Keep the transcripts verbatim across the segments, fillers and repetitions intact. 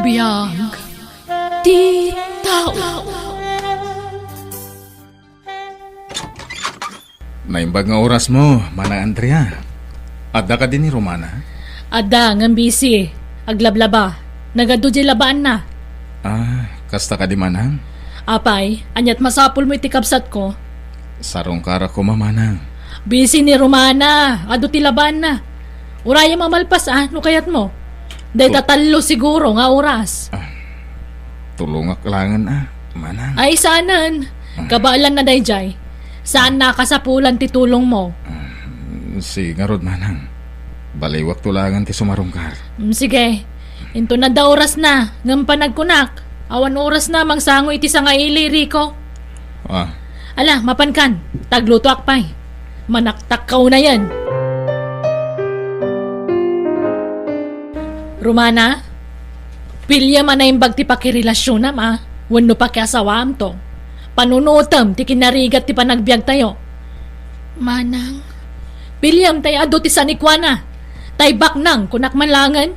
Biag ti tao. Naimbag nga orasmo, Manang Andrea. Adda kadi ni Romana? Adda, ngem busy. Aglablaba. Nagadu diay labaanna. Ah, kasta kadi, Manang? Apay, ania't masapulmo iti kabsatko? Sarungkarak koma, Manang. Busy ni Romana. Adu ti labaanna. Urayem a malpas, a, no kayatmo. Dayta Tu- tallo siguro nga oras. Ah, tulongak laengen, a, Manang. Ay, saanen. Ah. Kabaelanna daydiay. Saanna a kasapulan ti tulongmo. Ah, sige ngarud, Manang. Baliwakto laengen ti sumarungkar. Mm, sige. Inton adda orasna, ngem panagkunak, awan orasna mangsango iti sangaili, Rico. Ah. Ala, mapankan, ta aglutoak pay. Manaktakkaw na yan. Romana, piliem a naimbag ti pakirelasionnam, a, wenno pakiasawaamto. Panunotem ti kinarigat ti panagbiagtayo. Manang, piliem tay adu ti sanikuana. Tay baknang, kunak man laengen.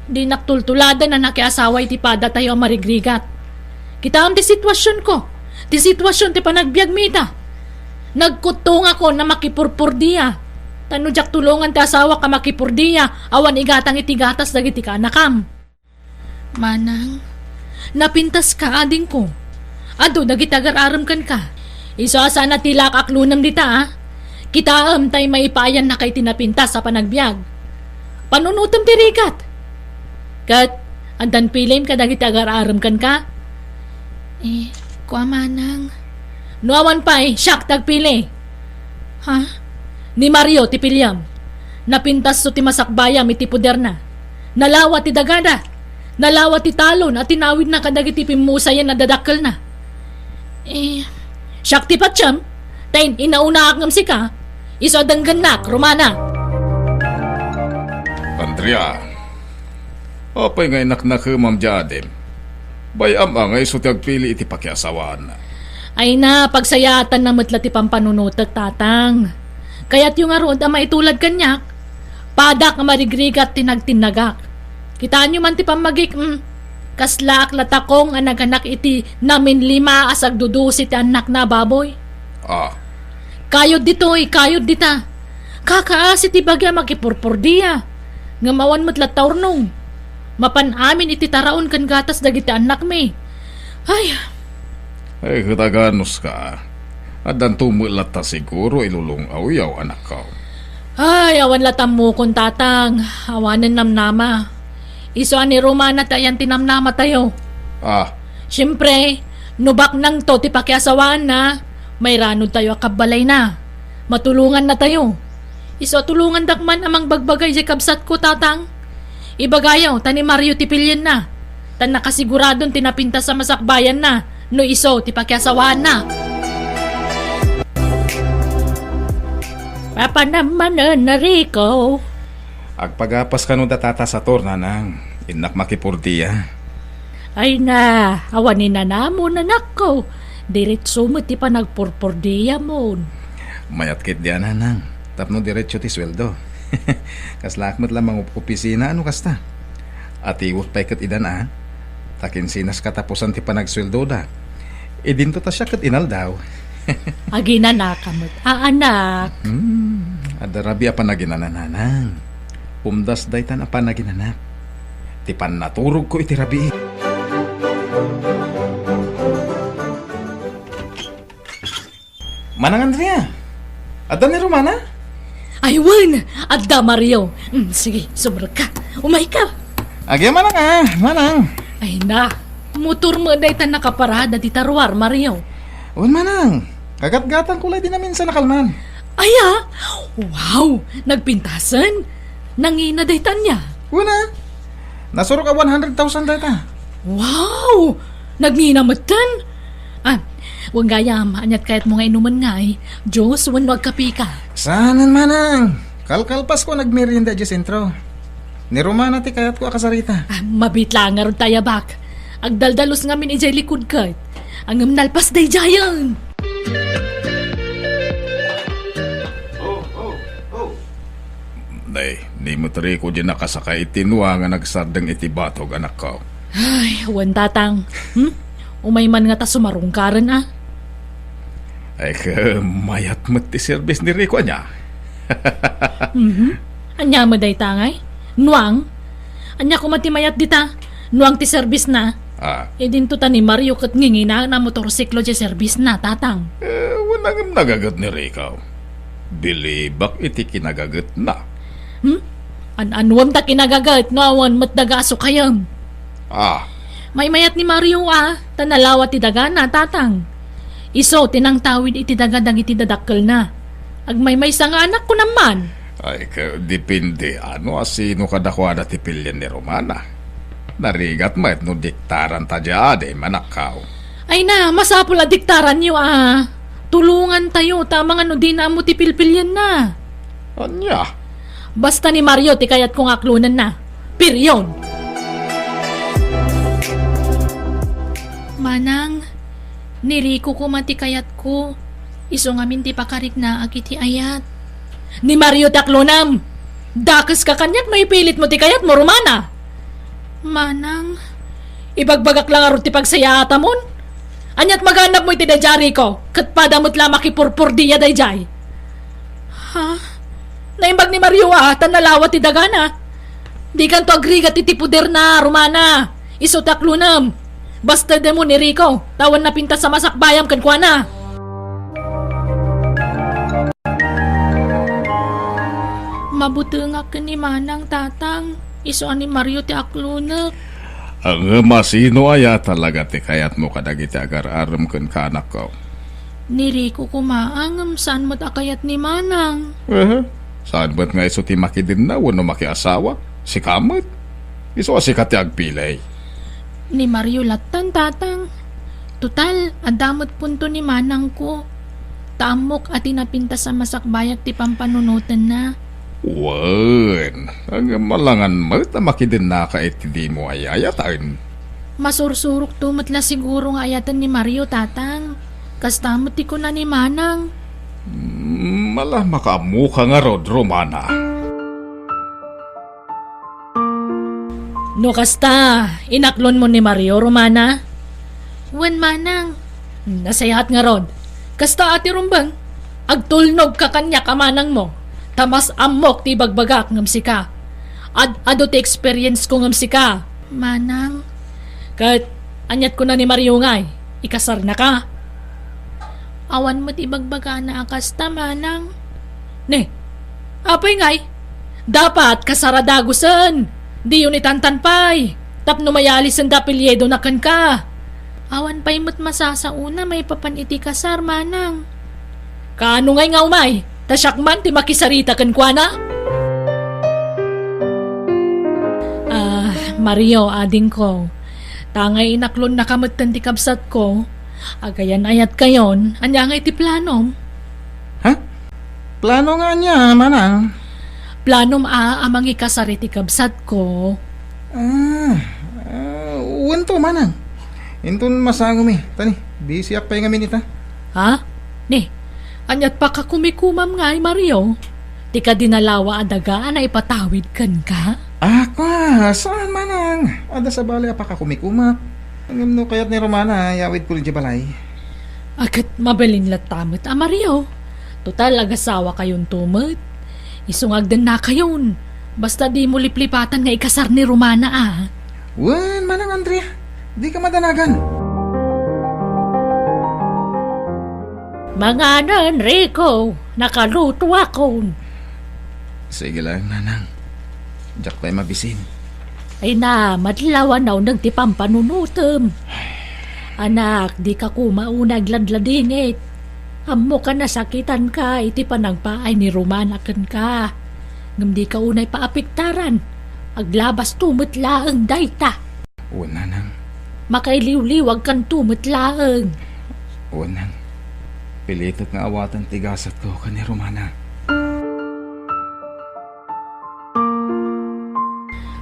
Dinak tultuladen a nakiasawa iti padatayo a marigrigat. Kitaem ti situasionko, ti situasion ti panagbiagmi ita. Nagkuttongakon a makipurpordia. Ta no diak tulongan ti asawak a makipurdia, awan igatang iti gatas dagiti kaanakam. Manang, napintaska, adingko. Adu dagiti agar-arem kenka. Isu a saan a ti laak aklonem dita, a. Kitaem tay maipayannaka iti napintas a panagbiag. Panunotem ti rigat. Ket, addan piliem kadagiti agar-arem kenka? Eh, kua, Manang. No awan pay, siak ti agpili. Ha? Ni Mario ti piliem. Napintasso ti masakbayam iti poderna. Nalawa ti dagada. Nalawa ti talon a tinawidna kadagiti pimmusayen a dadakkelna. Eh, siak ti patiem, ta in-, inaunaak ngem sika, isu a denggennak, Romana. Andrea, apay nga inaknakemam diay adim? Bay-am a nga isu ti agpili iti pakiasawaanna. Ay na, pagsayaatanna met la ti pampanunotek, Tatang. Kayatyo ngarud a maitulad kaniak? Padak nga marigrigat ti nagtinnagak. Kitaenyo man ti pammagik, mm. Kaslaak la takong a naganak iti naminlima a sagdudusi ti annakna a baboy. Ah. Kayod ditoy, kayod dita. Kakaasi ti bagi a makipurpordia. Ngem awan met latta urnong. Mapan amin iti taraon ken gatas dagiti annakmi. Ay. Ay, ket aganuska. Addanto met latta siguro ilulong-awyaw, anakko. Ay, awan la tammokon, Tatang. Awanen namnama. Isu a ni Romana ti ayan ti namnamatayo. Ah. Siempre, no baknangto ti pakiasawaanna, mairanodtayo a kabbalayna. Matulongannatayo. Isu a tulongandak man a mangbagbaga idiay kabsatko, Tatang. Ibagayo ta ni Mario ti pilienna, ta nakasiguradon ti napintas a masakbayanna no isu ti pakiasawaanna. Papanam manen, Rico. Agpagapas kano da Tata Sator, nanang. Innak makipurdia. Ay na, awan ni nanamon, anakko. Diretso met ti panagpurpurdiamon. Mayat ket dia, nanang. Tapno diretso ti sueldo. Kaslaak met la mangopisina, ano kasta? Atiwek pay ket idan a. Ta kinsinas katapusan ti panagsueldoda. Idinto ta siak ket inaldaw. Aginanaka met, a anak. Hmm, adda rabii a panaginana, nanang. Umdas daytan a panaginanak. Ti pannaturogko iti rabii. Manang Andrea, adda ni Romana? Ay, wen, adda, Mario. Mm, sige, sumrekka. Umayka. Agyamanak a, manang. Ay na, motor met dayta nakaparada ti taruar, Mario. Wen, manang. Kagatgatangko la idi naminsan a kalman. Aya? Wow! Nagpintasen? Nangina dayta ania? Wen a. Nasurok a one hundred thousand dayta. Wow! Nagngina metten? Ah, wen gayam, ania't kayatmo nga inumen ngay? Juice wenno agkapeka? Saanen, manang. Kalkalpasko a nagmerienda idiay sentro. Ni Romana ti kayatko a kasarita. Ah, mabiit laeng ngarud ta ayabak. Agdaldalus ngamin idiay likud ket. Ngem nalpas daydiayen. Oh, oh, oh. Nay, ni met Rico diay nakasakay iti nua nga nagsardeng iti batog, anakko. Ay, wen, Tatang. Hmm? Umay man ngata sumarungkaren, a? Ay, ket mayat met ti serbis ni Rico, ania? Mhm. Ania met dayta ngay? Nuang? Ania koma ti mayat dita? Nuang ti serbisna? Ah. Idinto ta ni Mario ket ngingina a motorsiklo ti serbisna, Tatang. Eh, wen, ngem nagaget ni Rico. Bilibak iti kinagagetna. Hmm? An-anuem ta kinagaget no awan met daga a sukayem? Ah. Maymayat ni Mario, a, ta nalawa ti dagana, Tatang. Isu ti nangtawid iti daga dagiti dadakkelna. Agmaymaysa nga anak, kunam man. Ay, ka-, depende. Ano a sino kadakuada ti pilien ni Romana? Narigat met no diktaranta diay adi, manakkaw. Ay na, masapul a diktaranyo, a. Tulongantayo, ta amangan no dina ammo ti pilpilienna. Ania? Basta ni Mario ti kayatko nga aklonenna. Period. Manang, ni Rico koma ti kayatko. Isu ngamin ti pakariknaak iti ayat. Ni Mario ti aklonam. Dakeska kaniak no ipilitmo ti kayatmo, Romana. Manang, ibagbagak la ngarud ti pagsayaatamon. Aniat maganabmo iti daydiay, Rico, ket pada met la makipurpurdia daydiay. Ha? Naimbag ni Mario, a, ta nalawa ti dagana. Dikanto agrigat iti poderna, Romana. Isu ti aklonam. Bastedmo ni Rico, ta awan napintas a masakbayam kenkuana. Mabutengak ken ni Manang, Tatang. Isu a ni Mario ti aklonek. Ngem a sino aya talaga ti kayatmo kadagiti agar-arem kenka, anakko? Ni Rico koma, a, ngem saan met a kayat ni Manang. Aha. Saan met nga isu ti makidenna wenno makiasawa? Sika met. Isu a sika ti agpili. Ni Mario lattan, Tatang. Total, adda met punto ni manangko. Ta ammok a ti napintas a masakbayak ti pampanunotenna. Wen, ngem alangan met a makidennaka iti dimo ay-ayatan. Masursurokto met la siguro nga ayaten ni Mario, Tatang. Kasta met ti kuna ni Manang. Mm, ala, makaammoka ngarud, Romana. No kasta, inaklonmo ni Mario, Romana? Wen, Manang. Nasayaat ngarud. Kasta a ti rumbeng, agtulnogka kaniak a manangmo, ta mas ammok ti ibagbagak ngem sika. Ad-adu ti experience ko ngem sika. Manang. Ket, aniat kuna ni Mario ngay, ikasarnaka? Awan met ibagbagana a kasta, Manang. Ne, apay ngay? Dapat kasar a dagusen. Diyo ni tantan pay. Tapno mayalisen da apelyidona kenka. Awan pay met masasaona maipapan iti kasar, Manang. Kaano ngay nga umay? Ta siak man ti makisarita kenkuana? Ah, Mario, adingko. Ta ngay inaklonnaka metten ti kabsatko, agayan-ayatkayon, ania ngay ti planom? Ha? Plano nga ania, manang? Planom a, a mangikasar iti kabsatko. Ah, ah, wen to, manang. Inton masangomi, ta ni, busyak pay ngamin ita. Ha? Ni, aniat pakakumikumam ngay, Mario? Ti kadi nalawa a daga a naipatawid kenka? Ah, kwa, saan manang? Adda sabali a pakakumikumak. Ngem no kayat ni Romana, yawidko idiay balay. A ket mabalin latta met a Mario. Total, agasawakayonto met. Isu nga agdennakayon. Basta dimo liplipatan nga ikasar ni Romana, a. Wen, Manang Andrea, dika madanagan. Manganen, Rico, nakalutoakon. Sige lang, Nanang. Diak pay mabisin. Ay na, madlaw a nauneg ti pampanunotem. Anak, dika koma unay agladladingit. Ammok a nasakitanka iti panangpaay ni Romana kenka. Ngem dika unay paapektaran. Aglabasto met laeng dayta. Wen, Nanang. Makailiwliwagkanto met laeng. Wen, Nang. Pilitek nga awaten ti gasatko ken ni Romana.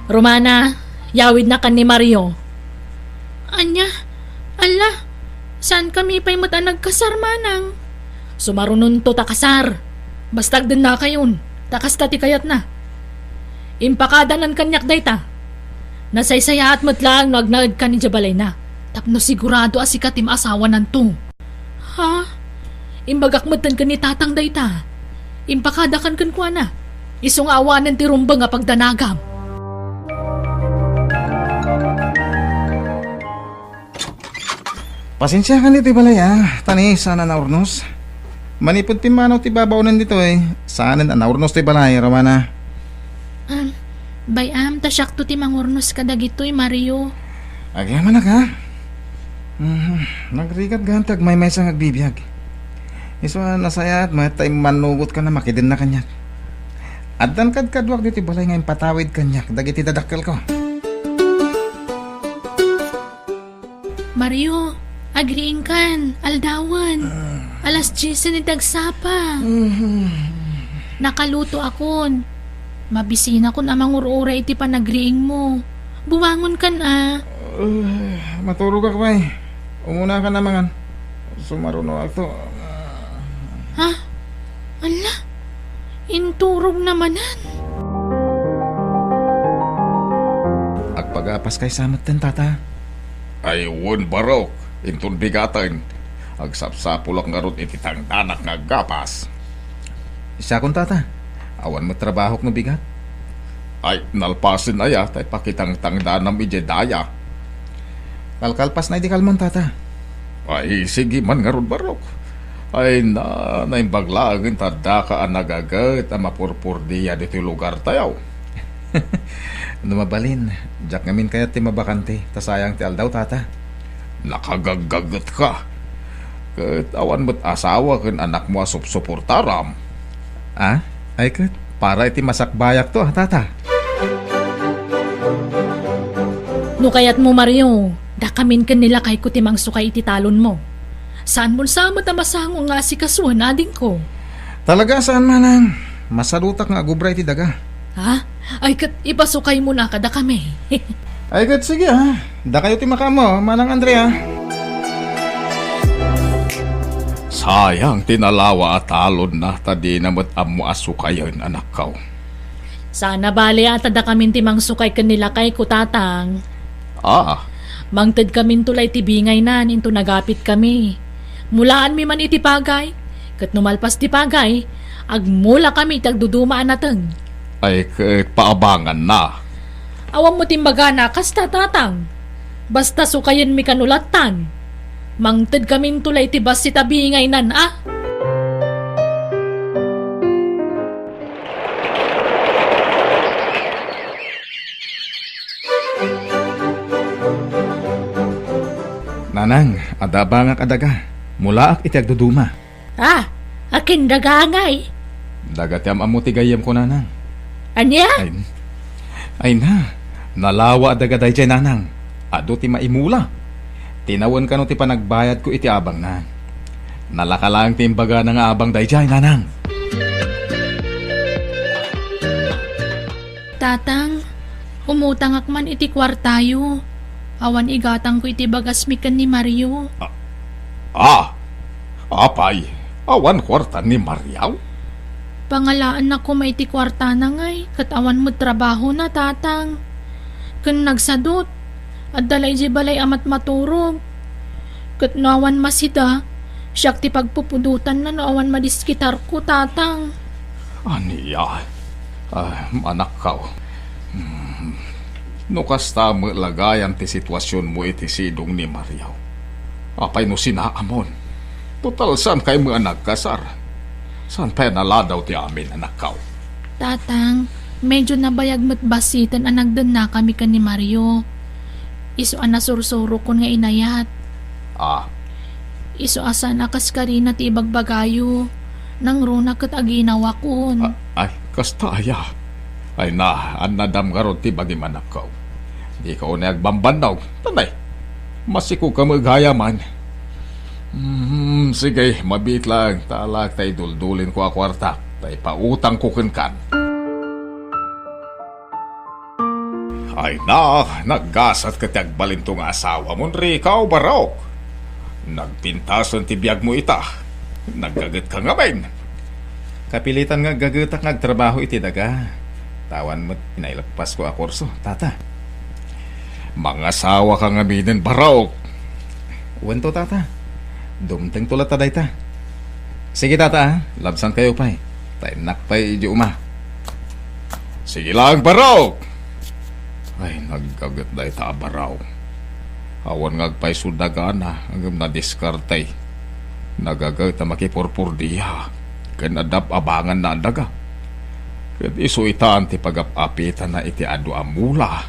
Romana, yawidna ken ni Mario. Ania? Alla, saankami pay met a nagkasar, manang? Sumarunonto ta kasar. Basta agdennakayon, ta kasta ti kayatna. Impakadanan kaniak dayta. Nasaysayaat met laeng no agnaedkan idiay balayna, tapno sigurado a sika ti maasawananto. Ha? Imbagak metten ken ni Tatang dayta. Impakadakan kenkuana. Isu nga awanen ti rumbeng a pagdanagam. Pasensiakan iti balay, a, ta ni saan a naurnos. Manipud pimmanaw ti babaonen ditoy, saanen a naurnos ti balay, Romana. Am, bay-am, ta siakto ti mangurnos kadagitoy, Mario. Agyamanak, a? Mhm, nagrigat gayam ti agmaymaysa nga agbibiag. Isu a nasayaat met ta immannugotka a makidenna kaniak. Addan kadkaduak ditoy balay nga impatawid kaniak dagiti dadakkelko. Mario, agriingkan, aldawen. Ah. Alas diesen iti agsapa. Mhm. Nakalutoakon. Mabisinakon a mangur-uray iti panagriingmo. Bumangonkan a. Ah, maturogak pay. Umunakan a mangan. Sumarunoakto. Ha? Ala, inturogna manen. Agpagapaskay sa metten, Tata? Ay, wen, barok, inton bigaten. Agsapsapulak ngarud iti tangdanak nga aggapas. Siakon, Tata. Awan met trabahok no bigat. Ay, nalpasen aya ta ipakitangtangdanam idiay daya. Kalkalpasna idi kalman, Tata. Ay, sige man ngarud, barok. Ay na, naimbag laeng ta addaka a nagaget a mapurpurdia ditoy lugartayo. No mabalin, diak ngamin kayat ti mabakante, ta sayang ti aldaw, Tata. Nakagaggagetka. Ket awan met asawa ken anakmo a supsuportaram. Ah? Ay ket, para iti masakbayakto, a, Tata. No kayatmo, Mario, dakamin ken ni lakayko ti mangsukay iti talonmo. Saanmon sa met a masango nga asikasuen, adingko. Talaga, saan manang. Masadutak nga agubra iti daga. Ha? Ay, ket ipasukaymon a kadakami. Ay, ket sige, a. Dakayo ti makaammo, Manang Andrea. Sayang ti nalawa a talonna ta dina met ammo a sukayen, anakko. Saan a bale a ta dakamin ti mangsukay ken ni lakayko, Tatang. A. Mangtedkaminto la iti bingaynan inton agapitkami. Mulaanmi man iti pagay, ket no malpas ti pagay, agmulakami iti agduduma a nateng. Ay, ket paabanganna. Awan met imbagana kasta, Tatang. Basta sukayenmi kano lattan. Mangtedkaminto la iti bassit a bingaynan, a. Nanang, adda abangak a daga. Mulaak iti agduduma. Ah, akin daga ngay? Daga ti am-ammo ti gayyemko, Nanang. Ania? Ay, ay na, nalawa a daga daydiay, Nanang. Adu ti maimula. Tinawen kano ti panagbayadko iti abangna. Nalaka laeng ti imbagana nga abang daydiay, Nanang. Tatang, umutangak man iti kuartayo. Awan igatangko iti bagasmi ken ni Mario. Ah, ah, apay, awan kuarta ni Mario? Pangalaanna koma iti kuartana ngay, ket awan met trabahona, Tatang. Ken nagsadut, adda la idiay balay a matmaturog. Ket no awan masida, siak ti pagpupudotanna no awan madiskitarko, Tatang. Ania? Ah, anakko. Hmm. No kasta met la gayam ti situasionmo iti sidong ni Mario, apay no sinaamon? Total, saan kay met a nagkasar? Saan pay a naladaw ti amin, anakko? Tatang, medyo nabayag met bassiten a nagdennakami ken ni Mario. Isu a nasursurokon nga inayat. Ah. Isu a saan a kas karina ti ibagbagayo. Nangruna ket aginawakon. Ah, ay, kasta aya? Ay na, annadam ngarud ti bagim, anakko. Dika unay agbambannog. Tanay, masikog ka met gayam. Hmm, sige, mabiit laeng. Talaak ta iduldulinko a kuarta. Ta ipautangko kenkan. Ay na, naggasat ket ti agbalinto nga asawamon, Rico, barok. Nagpintasen ti biagmo ita. Naggagetka ngamin. Kapilitan nga aggagetak nga agtrabaho iti daga. Ta awan met inaileppasko a kurso, Tata. Mangasawaka ngaminen, Barok. Wen to, tata. Dumtengto latta dayta. Sige, tata, ah. Labsankayo pay. Ta innak pay idiay uma. Sige lang, Barok! Ay, naggaget dayta a Barok. Awan nga agpayso dagana, ngem nadiskarte. Nagaget a makipurpurdia, ken adda abanganna a daga. Ket isu itan ti pagap-apitanna iti adu a mula.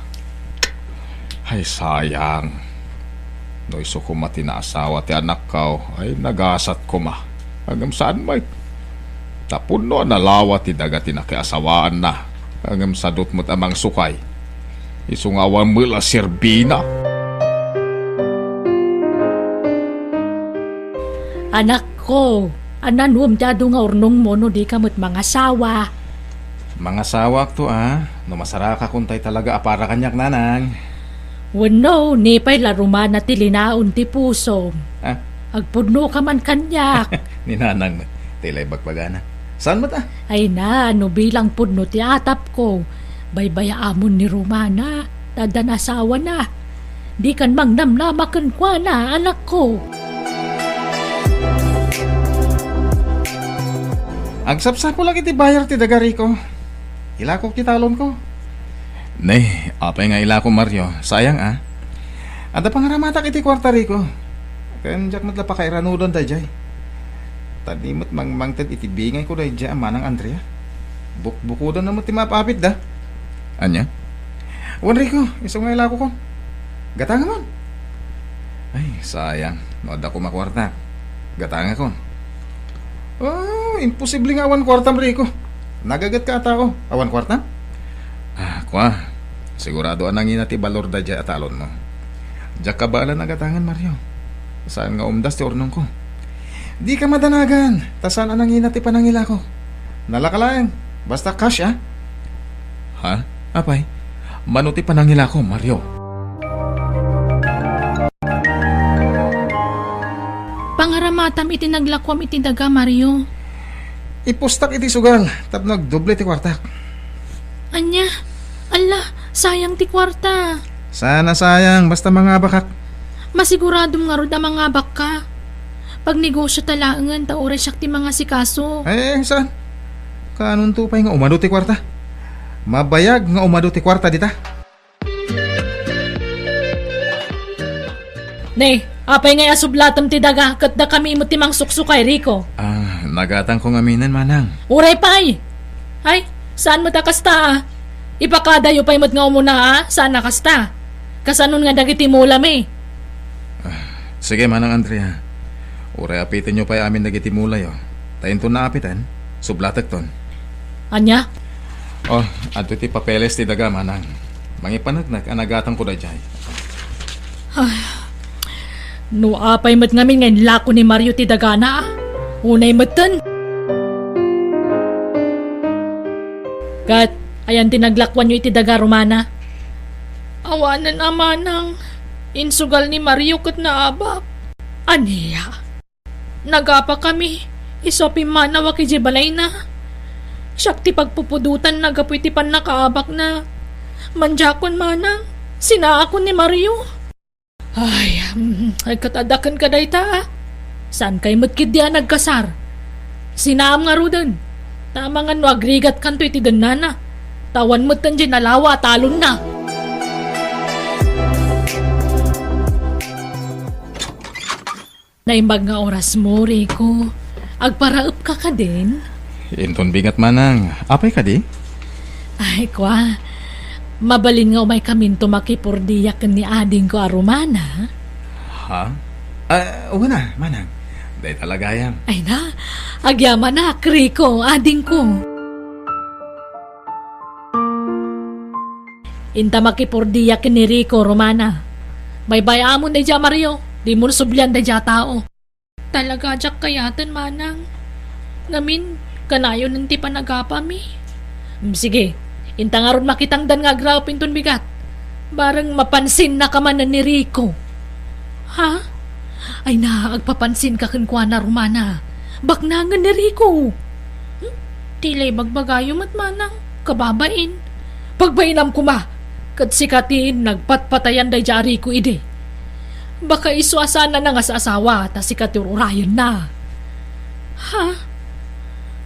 Ay, sayang. No isu koma ti naasawa ti anakko, ay nagasat koma. Ngem saan met? Tapno a nalawa ti daga ti nakiasawaanna, ngem sadut met a mangsukay. Isu nga awan met la serbina. Anakko, ananuem ti adu nga urnongmo no dika met mangasawa? Mangasawakto, a. No masaraka kon tay talaga a para kaniak, nanang. Wenno, ni pay la rumana ti linaon ti pusom. Ah? Agpudnoka man kaniak. Ni nanang met, ti la ibagbagana. Saan met, a? Ay na, no bilang pudno ti atapko, baybay-amon ni rumana, ta addan asawana. Dikan mangnamnama kenkuana, anakko. Agsapsapulak iti bayar ti daga, Rico. Ilakok ti talonko. Ne, apay nga ilako, Mario? Sayang, a. Adda pangaramatak iti kuarta, Rico. Ken diak met la pakairanudan daydiay. Ta di met mangmangted iti bingayko daydiay a Manang Andrea. Bukbukodanna met ti maap-apitda. Ania? Wen, Rico, isu nga ilakokon. Gatangamon. Ay, sayang. No adda koma kuarta, gatangakon. Oh, imposible nga awan kuartam, Rico. Nagagetka a tao. Awan kuartam? Ah, kua. Sigurado a nangina ti balor daydiay a talonmo. Diak kabaelan a gatangen, Mario. Saan nga umdas ti urnongko. Dika madanagan, ta saan a nangina ti panangilako. Nalaka laeng, basta cash, a. Ha? Apay? Mano ti panangilako, Mario? Pangaramatam iti naglakuam iti daga, Mario. Ipustak iti sugal tapno agdoble ti kuartak. Ania? Alla, sayang ti kuarta. Saan a sayang, basta mangabakak. Masiguradom ngarud a mangabakka. Pagnegosio ta laengen ta uray siak ti mangasikaso. Eh, saan? Kaanonto pay nga umadu ti kuarta? Mabayag nga umadu ti kuarta dita. Ne, apay ngay a sublatem ti daga ket dakami met ti mangsuksukay, Rico? Ah, nagatangko ngaminen, manang. Uray pay! Ay, saan met a kasta, a? Ipakadayo pay met nga umuna, a? Saan a kasta? Kasanon nga dagiti mulami? Ah, sige, Manang Andrea. Uray apitenyo pay amin dagiti mulayo. Ta inton naapiten, sublatekton. Ania? Oh, adtoy ti papeles ti daga, manang. Mangipaneknek a nagatangko daydiay. Ay, no apay met ngamin nga inlako ni Mario ti dagana, a? Unay metten. Ket, ayan ti naglakuanyo iti daga, Romana? Awanen a, manang. Insugal ni Mario ket naabak. Ania? Nagapakami, isu a pimmanawak idiay balayna. Siak ti pagpupudotanna gapu iti pannakaabakna. Mandiakon, manang, sinaakon ni Mario. Ay, mm, ay, ket adda kenka dayta, a? Saankay met ketdi a nagkasar? Sinaam ngaruden. Ta amangan no agrigatkanto iti dennana. Ta awan metten diay nalawa a talonna. Naimbag nga orasmo, Rico. Agparaepka kadin? Inton bigat, manang. Apay kadi? Ay, kua. Mabalin nga umaykaminto makipurdiak ken ni adingko a Romana? Ha? Ah, wen a, manang. Dayta la gayam. Ay na, agyamanak, Rico, adingko. Inta makipurdiak ken ni Rico, Romana. Baybay-amon daydiay a Mario, dimo sublian daydiay a tao. Talaga diak kayaten, manang. Ngamin, kanayonen ti panagapami. Mm, sige, inta ngarud makitangdan nga agraep inton bigat. Bareng mapansinnaka manen ni Rico. Ha? Ay na, agpapansinka kenkuana, Romana. Baknangen ni Rico. Hmm? Ti la ibagbagayo met, manang, kababain. Pagbainam koma. Ket sika ti nagpatpatayan daydiay a Rico idi. Baka isu a saanna nga asasawa ta sika ti ur-urayenna. Ha?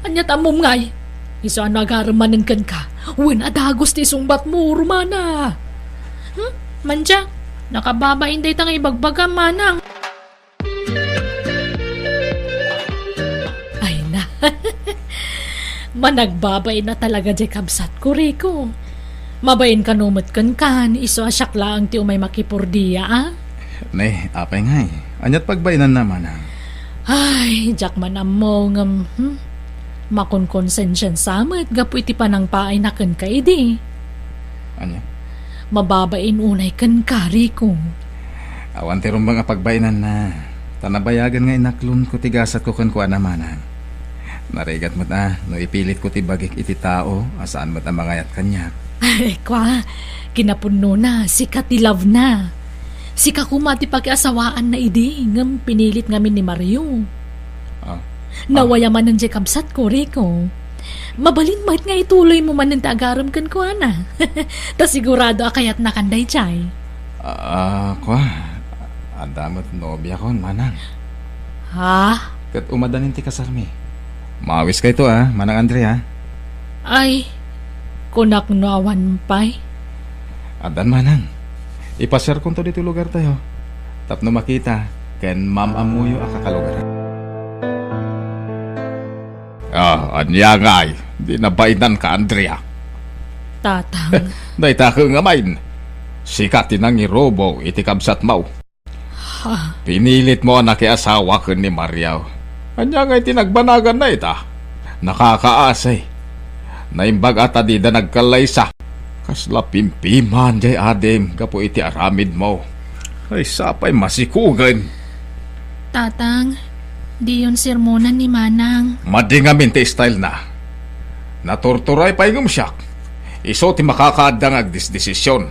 Ania ti ammom ngay? Isu a no agarem manen kenka? Wen a dagus ti isungbatmo, Romana. Hmm? Manja, nakababain dayta nga ibagbagam, manang. Ay na. Managbabain a talaga diay kabsatko, Rico. Mabain kano met kenkan, isu a siak laeng ti umay makipurdia, a? Ne, apay ngay? Aniat pagbainanna, manang? Ay, diak man ammo ngem, hmm? Makonkonsensiansa met gapu iti panangpaayna kenka idi. Ania? Mababain unay kenka, Rico. Awan ti rumbeng a pagbainanna. Ta nabayagen nga inaklonko ti gasatko kenkuana, manang. Narigat met a no ipilitko ti bagik iti tao a saan met a mangayat kaniak. Ay, kua, kinapudnona, sika ti love na. Sika koma ti pakiasawaanna idi, ngem pinilit ngamin ni Mario. Ah. Nawaya manen diay kabsatko, Rico. Mabalin met nga ituloymo manen ti agarem kenkuana. Ta sigurado a kayatnakan daydiay. Ah, kua, adda met nobiakon, manang. Ha? Ket umadanin ti kasarmi. Maawiskayto, a, Manang Andrea. Ay, kunak no awan pay. Addan, manang. Ipasiarkonto ditoy lugartayo tapno makita ken maam-ammoyo a kakalugaran. Ah, ania ngay? Di nabainanka, Andrea? Tatang. Dayta ket ngamin, sika ti nangirubo iti kabsatmo. Ha? Pinilitmo a nakiasawa ken ni Mario. Ania ngay ti nagbanaganna ita? Nakakaasi. Naimbag a ta dida nagkallaysa. Kasla pimpiman diay adim gapu iti aramidmo. Ay, sapay masikugen. Tatang, diyon sermonan ni Manang. Madi ngamin ti style na. Naturturay pay ngem siak. Isu ti makakaadda nga agdesdesisyon.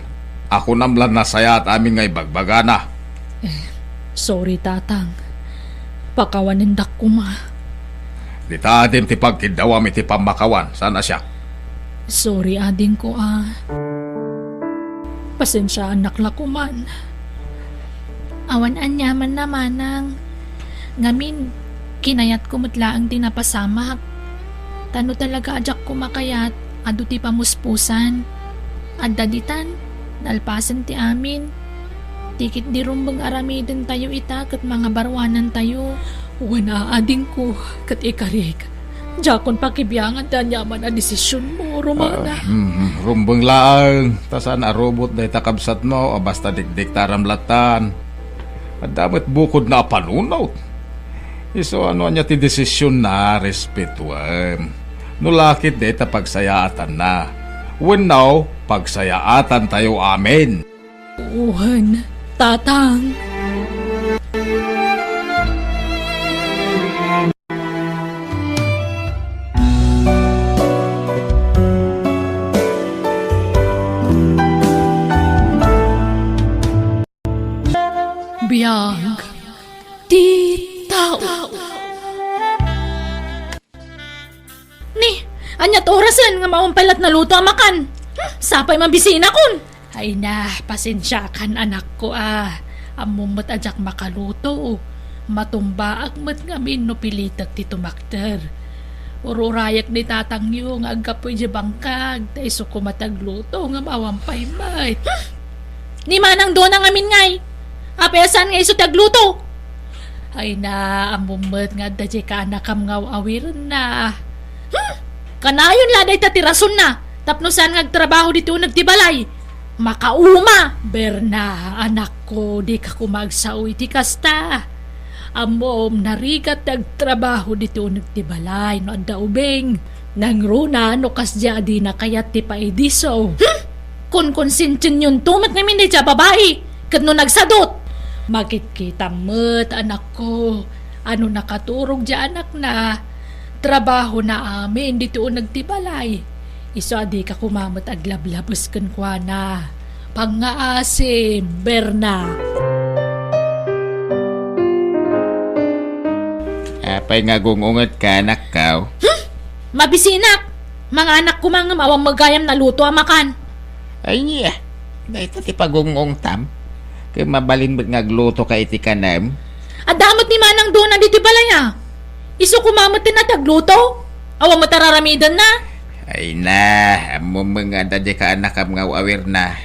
A kunam la nasayaat amin nga ibagbagana. Eh, sorry, Tatang. Pakawanendak koma. Dita adim ti pagkiddawam iti pammakawan, saan a siak? Sorry, adingko, a. Pasensiaannak la koman. Awan aniamanna, Manang. Ngamin, kinayatko met laeng ti napasamak. Ta no talaga a diak koma kayat, adu ti pamuspusan. Adda ditan, nalpasen ti amin. Ti ketdi rumbeng aramidentayo ita ket mangabaruanantayo. Wen a, adingko, ket ikarik. Diakon pakibiangan ti aniaman a desisionmo, Romana. Ah, hmm, rumbeng laeng, ta saan a rubot dayta kabsatmo a basta dikdiktaram lattan. Adda met bukodna a panunot. Isu a no ania ti desisionna, respetuem. No la ket dayta pagsayaatanna. Wenno, pagsayaatantayo amin. Wen, Tatang. Biag ti tao. Ni, aniat orasen nga awan pay latta naluto a makan? Hmm, sapay mabisinakon. Ay na, pasensiakan, anakko, a. Ammom met a diak makaluto. Matumbaak met ngamin no pilitek ti tumakder. Ur-urayek ni tatangyo nga aggapu idiay bangkag, ta isu koma ti agluto ngem awan pay met. Hmm! Ni Manang Dona ngamin ngay, apay a saan nga isu ti agluto? Ay na, ammom met nga adda diay kaanakam nga aw-awirenna. Hmm! Kanayon la dayta ti rasonna tapno saan nga agtrabaho ditoy uneg ti balay. Makauma! Berna, anakko, dika koma agsao iti kasta. Ammom, narigat ti agtrabaho ditoy uneg ti balay no adda ubing. Nangruna no kasdiay a dina kayat ti paidiso. Hmm! Konkonsensionto met ngamin daydiay a babai, ket no nagsadut, makitkitam met, anakko, a no nakaturog diay anakna, trabahona amin ditoy uneg ti balay. Isu a dika koma met aglablabes kenkuana. Pangngaasim, Berna. Apay nga agung-ungetka, anakko? Hmm? Mabisinak! Manganak koma ngem awan met gayam naluto a makan. Ay, niya. Dayta ti pagung-ungtam? Ket mabalin met nga agluto ka iti kanem? Adda met ni Manang Dona ditoy balay a. Isu koma met ti nagluto? Awan met araramidenna? Ay na, ammom nga adda dika anakam nga aw-awirna.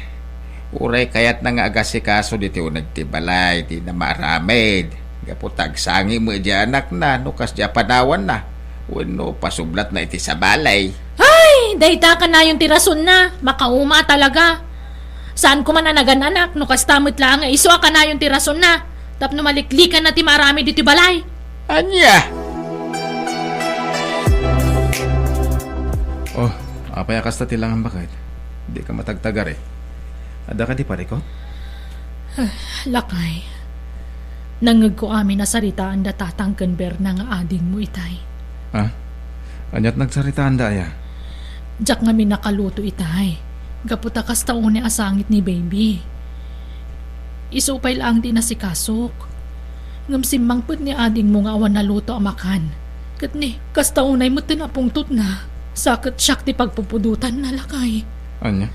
Uray kayatna nga agasikaso ditoy uneg ti balay, dina maaramid. Gapu ta agsangi met di anakna no kasdi a panawanna. Wenno pasublatna iti sabali. Ay, dayta kanayon ti rasonna. Makauma talaga. Saan ko man a nagan-anak no kasta met laeng nga isu a kanayon ti rasonna tapno maliklikanna ti maaramid iti balay. Ania? Oh, apay a kasta ti langam, baket? Dika matagtagari. Adda kadi parikut? Lakay, nangngegko amin a saritaanda tatang ken Berna nga adingmo itay. Ha? Aniat nagsaritaanda aya? Diak ngamin nakaluto itay. Gapu ta kasta unay a sangit ni baby. Isu pay laeng ti nasikasok. Ngem simmangpet ni adingmo nga awan naluto a makan. Ket ni, kasta unay met ti napungtotna. Sa ket siak ti pagpupudotanna, lakay. Ania?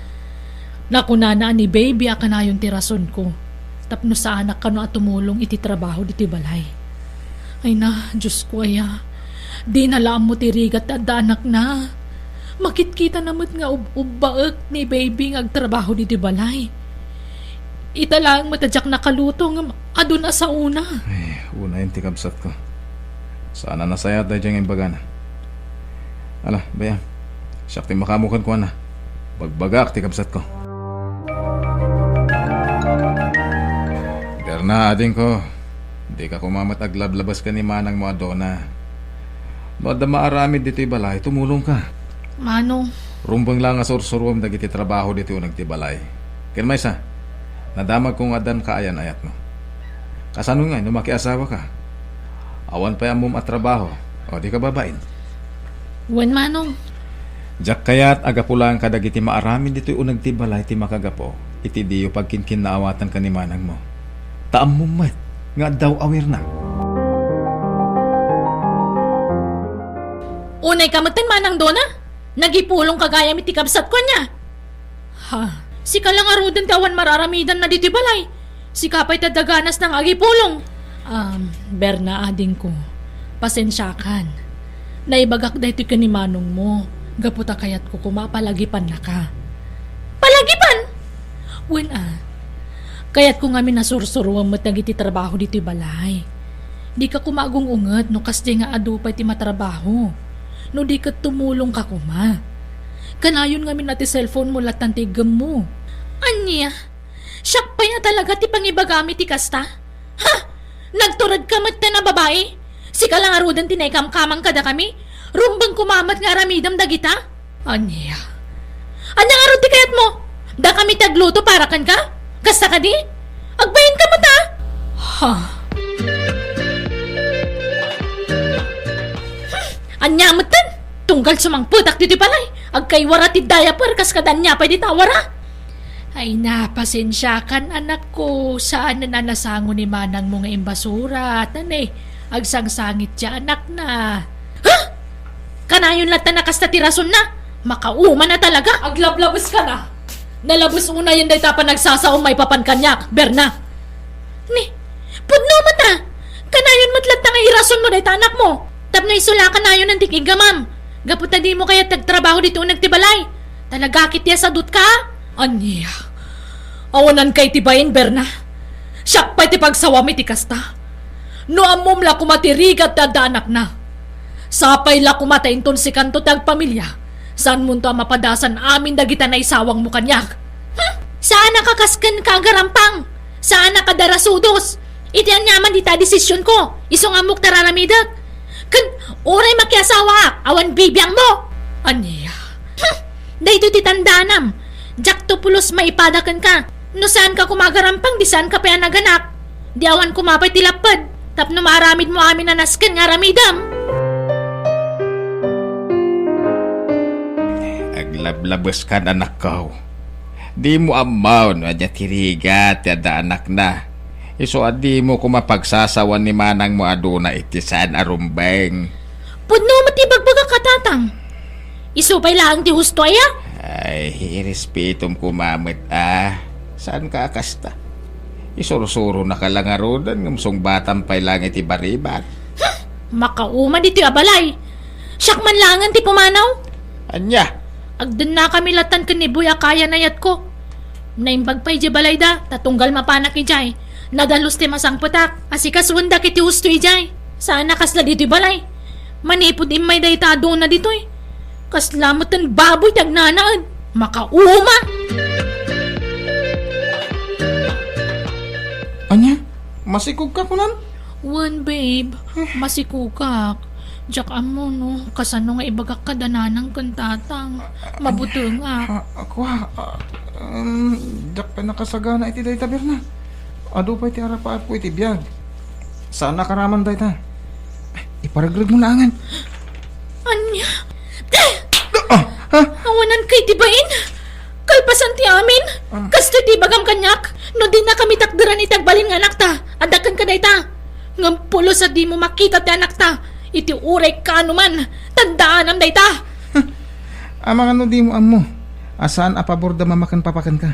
Nakunana a ni baby a kanayon ti rasonko tapno saanak kano a tumulong iti trabaho ditoy balay. Ay na, Diosko aya, dina la ammo ti rigat ti adda anakna. Makitkitana met nga ub-ubbaek ni baby nga agtrabaho ditoy balay. Ita laeng met a diak nakaluto ngem adun a saona. Ay, unayen ti kabsatko. Saan a nasayaat daydiay nga imbagana. Ala, bay-am. Siak ti makaammo kenkuana. Bagbagaak ti kabsatko. Berna, adingko, dika koma met aglablabes ken ni manangmo a Dona. No adda maaramid ditoy balay, tumulongka. Manong. Rumbeng la nga sursuruem dagiti trabaho ditoy uneg ti balay. Ken maysa, nadamagko nga addan kaayan-ayatmo. Kasano ngay no makiasawaka? Awan pay ammom a trabaho, o di ka babain? Wen, Manong. Diak kayat a gapu laeng kadagiti maaramid ditoy uneg ti balay ti makagapu iti diyo pagkinkinnaawatan ken ni manangmo. Ta ammom met nga adda aw-awirna. Unay ka metten, Manang Dona? Nagipulongka gayam iti kabsatko, ania? Ha? Sika la ngaruden ti awan mararamidanna ditoy balay. Sika pay ti adda ganasna nga agipulong. Um, Berna, adingko, pasensiakan. Naibagak daytoy ken ni manongmo, gapu ta kayatko koma a palagipannaka. Palagipan? Wen a, kayatko ngamin a sursuruem met dagiti trabaho ditoy balay. Dika koma agung-unget no kasdiay nga adu pay ti matrabaho. No di ket tumulongka koma. Kanayon ngamin a ti cellphone-mo lattan ti iggemmo. Ania? Siak pay a talaga ti pangibagam iti kasta? Ha? Nagturedka metten a babai? Sika la ngaruden ti naikamkamang kadakami? Rumbeng koma met nga aramidem dagita? Ania? Ania ngarud ti kayatmo? Dakami ti agluto para kenka? Kasta kadi? Agbainka met a? Ha? Hmm, ania metten? Tunggal sumangpetak ditoy balay, agkaiwara ti diaper kas kada ania pay dita a wara. Ay na, pasensiakan, anakko. Saanen a nasango ni manangmo nga imbasura. Tan, eh, agsangsangit ti anakna. Ha? Kanayon latta a kasta ti rasonna? Makauma na talaga. Aglablabeska na. Nalabes unayen dayta a panagsasaom maipapan kaniak, Berna. Ni, pudno met a. Kanayon met latta nga irasonmo dayta anakmo. Tapno isu la kanayon ti iggamam. Gapu ta dimo kayat ti agtrabaho ditoy uneg ti balay. Talaga ket ti asadutka? Ania? Awanan kay ti bain, Berna? Siak pay ti pagsawam iti kasta. No ammom la koma ti rigat ti adda anakna. Sapay la koma ta inton sikanto ti agpamilya, saanmonto a mapadasan amin dagita naisawangmo kaniak. Hmm? Saanak a kas kenka agarampang. Saanak a darasudos. Iti aniaman dita a desisionko, isu nga ammok ti ar-aramidek. Ken uray makiasawaak, awan bibiangmo. Ania? Hmm. Daytoy ti tandanam. Diakto pulos maipada kenka. No saanka koma agarampang, di saanka pay a naganak. Di awan koma pay ti lapped tapno maaramidmo amin a nasken nga aramidem. Aglablabeskan, anakko. Dimo ammo no ania ti rigat ti adda anakna. Isu a dimo koma pagsasawan ni manangmo a Dona iti saan a rumbeng. Pudno met ti ibagbagak a, Tatang. Isu pay laeng ti husto aya? Ay, irespetom koma met a. Saanka a kasta? Isursuronaka la ngaruden ngem sungbatam pay laeng iti baribat. Makauma ditoy a balay. Siak man laengen ti pumanaw. Ania? Agdennakami latan ken ni Boy a kayan a ayatko. Naimbag pay idiay balayda, ta tunggal mapanak idiay, nadalus ti masangpetak. Asikasuendak iti husto idiay. Saan a kasla ditoy balay. Manipud immay dayta a dona ditoy. Kasla metten baboy ti agnanaed. Makauma! Ania? Masikogka, kunam? Wen, babe. Masikogak. Diak ammo no kasano nga ibagak kada nanang ken tatang. Mabutengak. Ah, kua, ah, um, diak pay nakasagana iti dayta, Berna. Adu pay ti arapaapko iti biag. Saan a karaman dayta. Iparegregmo laengen. Ania? Ah, ha? Awananka iti bain? Kalpasan ti amin? Ah. Kastoy ti ibagam kaniak, no dinakami takderan iti agbalin nga anakta, adda kenka dayta. Ngem pulos a dimo makita ti anakta, iti uray kaano man, tandaanam dayta. Amangan no dimo ammo a saan a paborda mama ken papa kenka.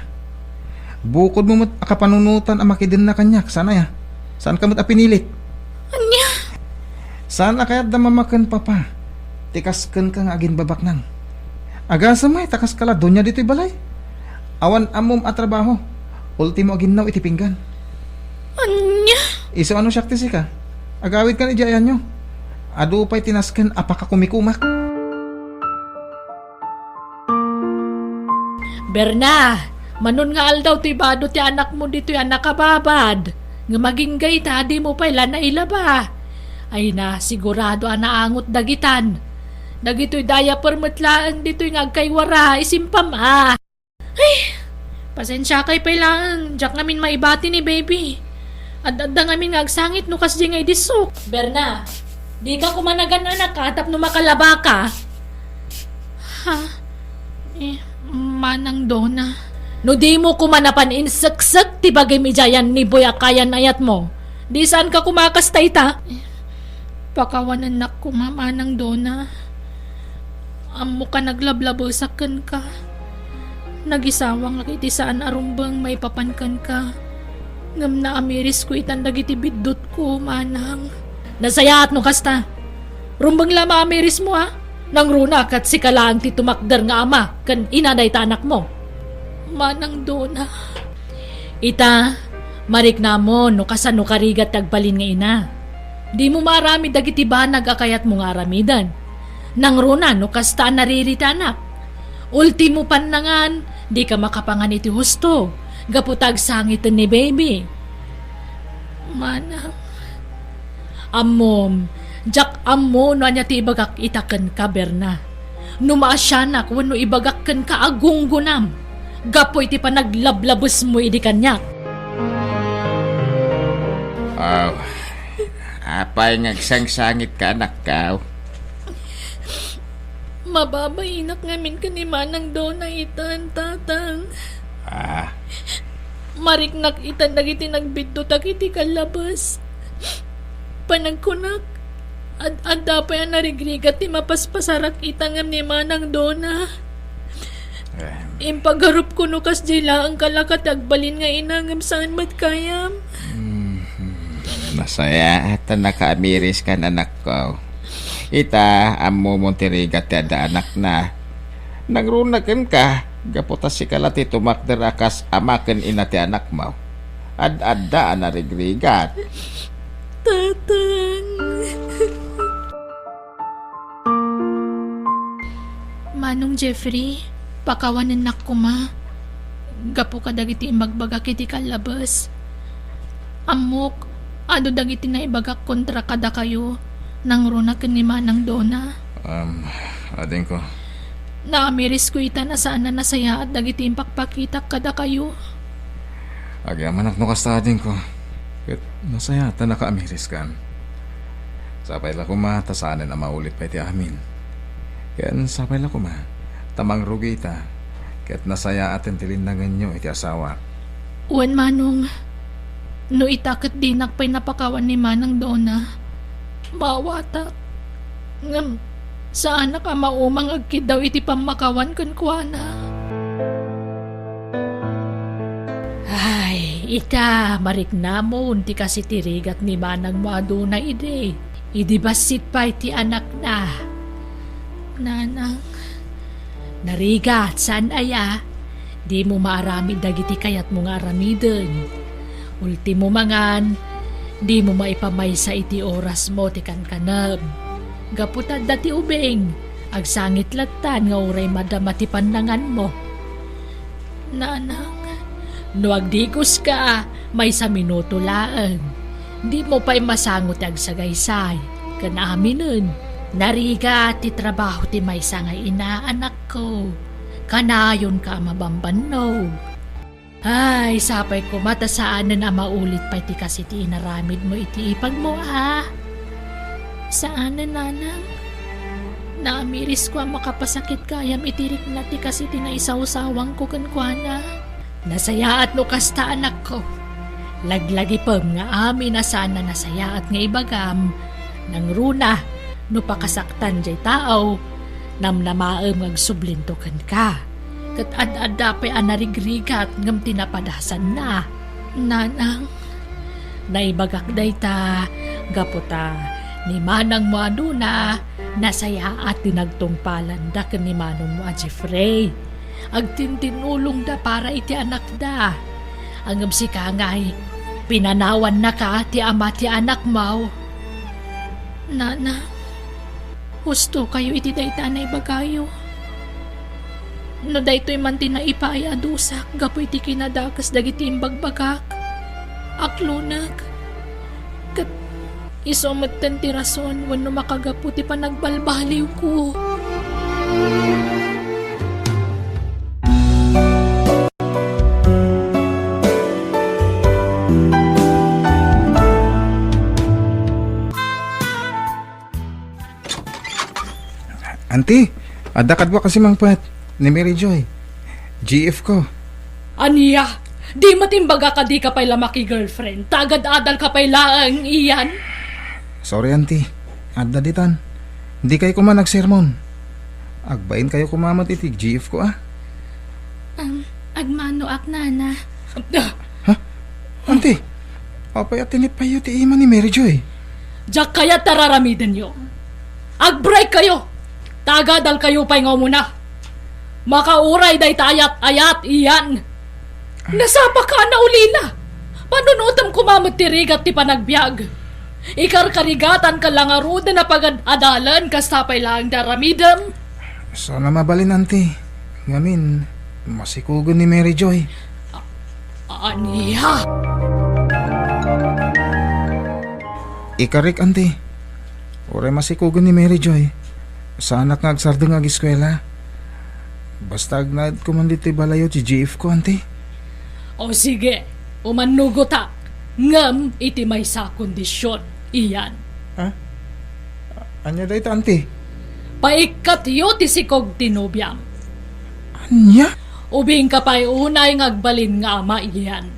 Bukodmo met a kapanunotan a makidenna kaniak, saan aya? Saanka met a pinilit. Ania? Saan a kayatda mama ken papa ti kas kenka nga aginbabaknang. Agasem met ta kaska la donia ditoy balay. Awan ammom a trabaho. Ultimo a ginnaw iti pinggan. Ania? Isu a no siak ti sika, agawidkan idiay ayanyo. Adu pay ti nasken a pakakumikumak. Berna, manon nga aldaw ti bado ti anakmo ditoy a nakababad, ngem agingga ita, dimo pay la nailaba. Ay na, sigurado a naangot dagitan. Dagitoy diaper met laeng ditoy nga agkaywara, isimpam a. Ay, pasensiakay pay laeng, diak ngamin maibati ni baby. Ad-adda ngamin nga agsangit no kasdi nga idissok. Berna, dika koma nagan-anak tapno makalabaka. Ha? Eh, Manang Dona. No dimo koma napan inseksek ti bagim idiay ni Boy a kayan-ayatmo, di saanka koma kasta ita. Eh, pakawanennak koma, Manang Dona. Ammok a naglablabesak kenka. Nagisawangak iti saan a rumbeng maipapan kenka. Ngem naamirisko itan dagiti biddutko, Manang. Nasayaat no kasta. Rumbeng la maamirismo, a? Nangruna ket sika laeng ti tumakder nga ama ken ina dayta anakmo. Manang Dona. Ita, mariknamon no kasano karigat ti agbalin nga ina. Dimo maaramid dagiti banag a kayatmo nga aramiden. Nangruna no kasta a nariri ti anak. Ultimo pannangan, dika makapangan iti husto gapu ta agsangiten ni baby. Manang. Ammom, diak ammo no ania ti ibagak ita kenka, Berna. No maasianak wenno ibagak kenka a gunggonam gapu iti panaglablabesmo idi kaniak. Aw, apay nga agsangsangitka, anakko? Mababainak ngamin ken ni Manang Dona itan, Tatang. Ah. Mariknak itan dagiti nagbiddutak iti kallabes. Panagkunak, ad-adda pay a narigrigat ti mapaspasarak ita ngem ni Manang Dona. Eh. Impagarupko no kasdiay laeng kalaka ti agbalin nga ina ngem saan met kayam. Hmm, nasayaat a nakaamiriskan, anakko. Ita, ammomon ti rigat ti adda anakna. Nangruna kenka, gapu ta sika la ti tumakder a kas ama ken ina ti anakmo. Ad-adda a narigrigat. Tatang. Manong Jeffrey, pakawanennak koma gapu kadagiti imbagbagak iti kallabes. Ammok, adu dagiti naibagak kontra kadakayo, nangruna ken ni Manang Dona. Um, adingko. Naamirisko ita a saan a nasayaat dagiti impakpakitak kadakayo. Agyamanak no kasta, adingko. Ket nasayaat a nakaamiriskan. Sapay la koma ta saanen a maulit pay ti amin. Ken sapay la koma ta mangrugita, ket nasayaaten ti linnangenyo iti asawak. Wen, Manong, no ita ket dinak pay napakawan ni Manang Dona, maawatak. Ngem, saanak a maumang agkiddaw iti pammakawan kenkuana. Ita, mariknamon ti kasi ti rigat ni manangmo a Dona idi, idi bassit pay ti anakna. Nanang, narigat, saan aya? Dimo maaramid dagiti kayatmo nga aramiden. Ultimo mangan, dimo maipamaysa iti orasmo ti kankanem. Gapu ta adda ti ubing, agsangit lattan nga uray madama ti pannanganmo. Nanang, no agdiguska, maysa minuto laeng. Dimo pay masango ti agsagaysay ken aminen. Narigat ti trabaho ti maysa nga ina, anakko. Kanayonka a mabambannog. Ay, sapay koma ta saanen a maulit pay ti kasi ti inaramidmo iti ipagmo, a. Saanen, nanang. Naamirisko a makapasakit gayam iti rikna ti kasi ti naisawsawangko kenkuana. Nasayaat no kasta, anakko. Laglagipem nga amin a saan a nasayaat nga ibagam, nangruna, no pakasaktan jay tao, namnamaem nga agsublinto kenka. Ket ad-adda pay a narigrigat ngem ti napadasanna. Nanang, naibagak dayta gapu ta ni manangmo a Dona, nasayaat ti nagtungpalanda ken ni manongmo a Jeffrey. Agtintinulongda para iti anakda. Ngem sika ngay, pinanawannaka ti ama ti anakmo. Nana, husto kayo iti dayta a naibagayo. No daytoy man ti naipaay a dusak gapu iti kinadakes dagiti imbagbagak, aklonek. Ket isu metten ti rason wenno makagapu ti panagbalbaliwko. Auntie, adda kadua kasi mangpet ni Mary Joy. G F ko. Ania? Di met imbaga ka di ka pay la maki-girlfriend. Tagad-adal ka pay laeng, Ian. Sorry, auntie. Adda ditan. Di kayo koma nagsermon. Agbain kayo koma met iti G F ko, a. Um, agmanoak, nana. Ah! Ha? Auntie, apay a tinipayyo ti ima ni Mary Joy? Diak kayat ta raramidenyo. Agbreak kayo! Tagadal kayo pay nga umuna. Makauray dayta ayat-ayat, Ian. Nasapa ka, naulila. Panunotem koma met ti rigat ti panagbiag. Ikarkarigatan ka la ngaruden a pagad-adalen kasta pay laeng ti aramidem. Sana mabalin, auntie. Ngamin, masikugen ni Mary Joy. A-, ania? Ikarik, auntie. Uray masikugen ni Mary Joy. Saanak nga agsardeng nga agiskuela. Basta agnaed ko man ditoy balayo ti G F ko, auntie. O sige, umannugotak. Ngem iti maysa a kondision, Ian. Ha? Ania dayta, auntie? Paikkatyo ti sikog ti nobiam. Ania? Ubingka pay unay nga agbalin nga ama, Ian.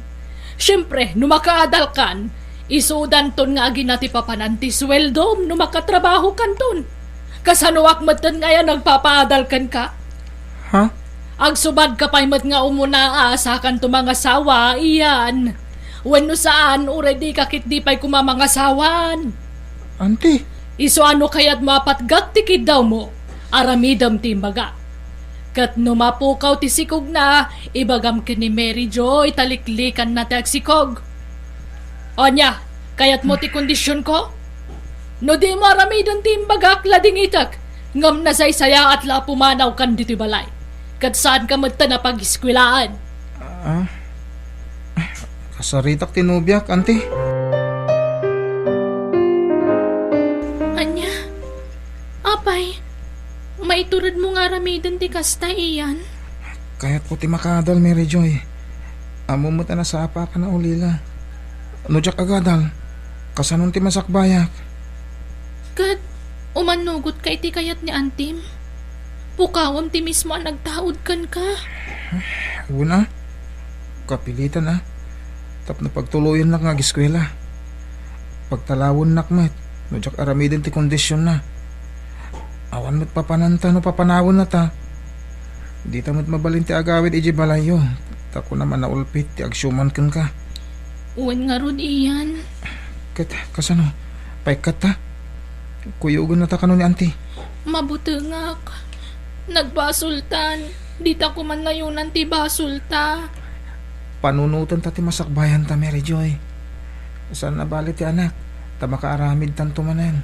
Siempre, no makaadalkan, isudanton nga agina ti papanan ti sueldom no makatrabahokanton. Kasanoak metten nga aya nagpapaadal kenka? Ha? Agsubadka pay met nga umuna a sakanto mangasawa, Ian. Wenno saan, uray dika ketdi pay koma mangasawan. Auntie. Isu a no kayatmo a patgak ti kiddawmo, aramidem ti imbaga. Ket no mapukaw ti sikogna, ibagam ken ni Mary Joy ta liklikanna ti agsikog. Ania, kayatmo ti kondisionko? No dimo aramiden ti imbagak, ladingitek, ngem nasaysayaat la a pumanawkan ditoy balay, ket saanka metten a pagiskuelaan. Ah, kasaritak ti nobiak, auntie. Ania? Apay, maituredmo nga aramiden ti kasta, Ian? Kayatko ti makaadal, Mary Joy. Ammom met a nasapaka naulila. No diak agadal, kasanon ti masakbayak? Ket umannugotka iti kayat ni antim? Pukawem ti mismo a nagtaud kenka? Wen a, kapilitan a, tapno pagtuloyennak nga agiskuela. Pagtalawennak met no diak aramiden ti kondisionna. Awan met papananta no papanawenna ta. Dita met mabalin ti agawid idiay balayyo, ta kunam a naulpit ti agsiuman kenka. Wen ngarud, Ian. Ket kasano? Paikkatta? Kuyogennata kano ni Auntie? Mabutengak. Nagbasoltan. Dita koma nayonan ti basolta. Panunotenta ti masakbayanta, Mary Joy. Saan a bale ti anak, ta makaaramidtanto manen.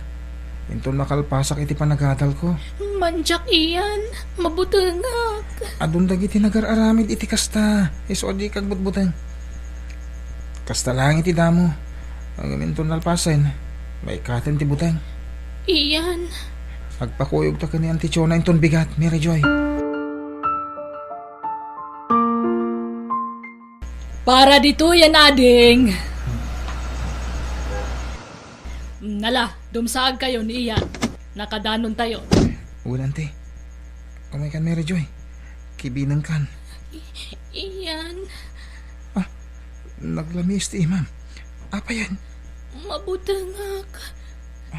Inton makalpasak iti panagadalko. Mandiak, Ian. Mabutengak. Adun dagiti nagar-aramid iti kasta. Isu a dika agbutbuteng. Kasta laeng iti damo. Ngem inton nalpasen, maikkaten ti buteng. Ian. Agpakuyogta ken ni Auntie Chona inton bigat, Mary Joy. Para ditoy, ading. Nala, dumsaagkayo ni Ian. Nakadanontayo. Wen, Auntie. Umaykan, Mary Joy. Kibinengkan. I-, Ian. Ah, naglamiis ti imam. Apayen? Mabutengak.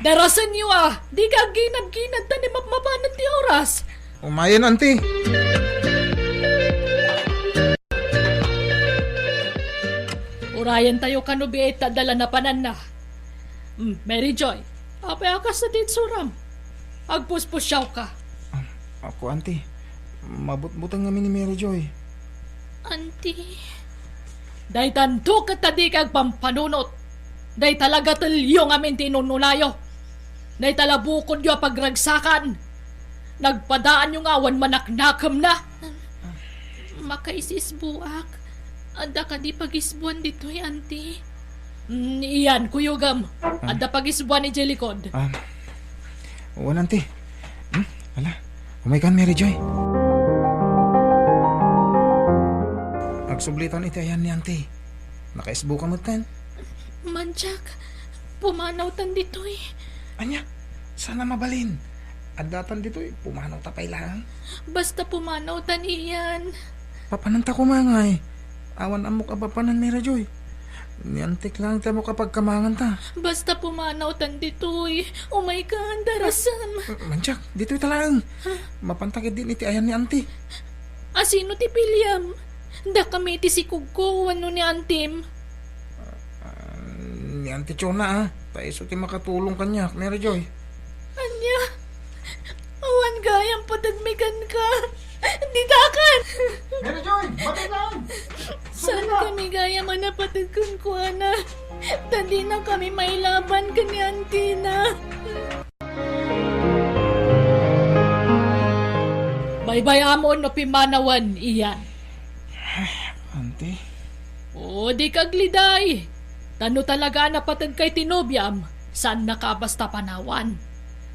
Darasenyo a! Dika agginad-ginad ta ni mapmapanen ti oras. Umayen, Auntie. Urayentayo kano biit ta adda la napananna. Mm, Mary Joy, apay a kasta ti itsuram? Agpuspusiawka. Ah, ako, Auntie. Mabutbuteng ngamin ni Mary Joy. Auntie. Daytanto ket ta dika agpampanunot. Dayta la gatelyo ngamin ti inununayo. Dayta la bukodyo a pagragsakan. Nagpadaanyo nga awan manaknakemna. Makaisisbuak. Adda kadi pagisbuan ditoy, Auntie? Mm, Ian, kuyogem. Ah. Adda pagisbuan idiay likod. Ah. Wen, Auntie. Hmm? Ala, umaykan, Mary Joy. Agsublitan iti ayan ni Auntie. Nakaisbuka metten. Mandiak, pumanawtan ditoy. Ania? Saan a mabalin. Addatan ditoy, pumanawta pay laeng. Basta pumanawtan, Ian. Papananta koma ngay. Awan ammok a papanan, Mary Joy. Ni Auntie laeng ti ammok a pagkamanganta. Basta pumanawtan ditoy. Umaykan, darasem. Mandiak, ditoyta laeng. Mapanta ketdin iti ayan ni Auntie. Asino ti piliem? Dakami ti sikugko wenno ni Auntiem? Ah, ni Auntie Chona, ah. Ta isu ti makatulong kaniak, Mary Joy. Ania? Awan gayam pategmi kenka. Ditakan! Mary Joy, batay lang! Saan kami gayam a napateg kenkuana? Ta dinakami mailaban ken ni Auntiena. Baybay-amon no pimmanawen, Ian. Auntie? O, dika agliday. Ta no talaga a napategka iti nobiam, saannaka a basta panawan.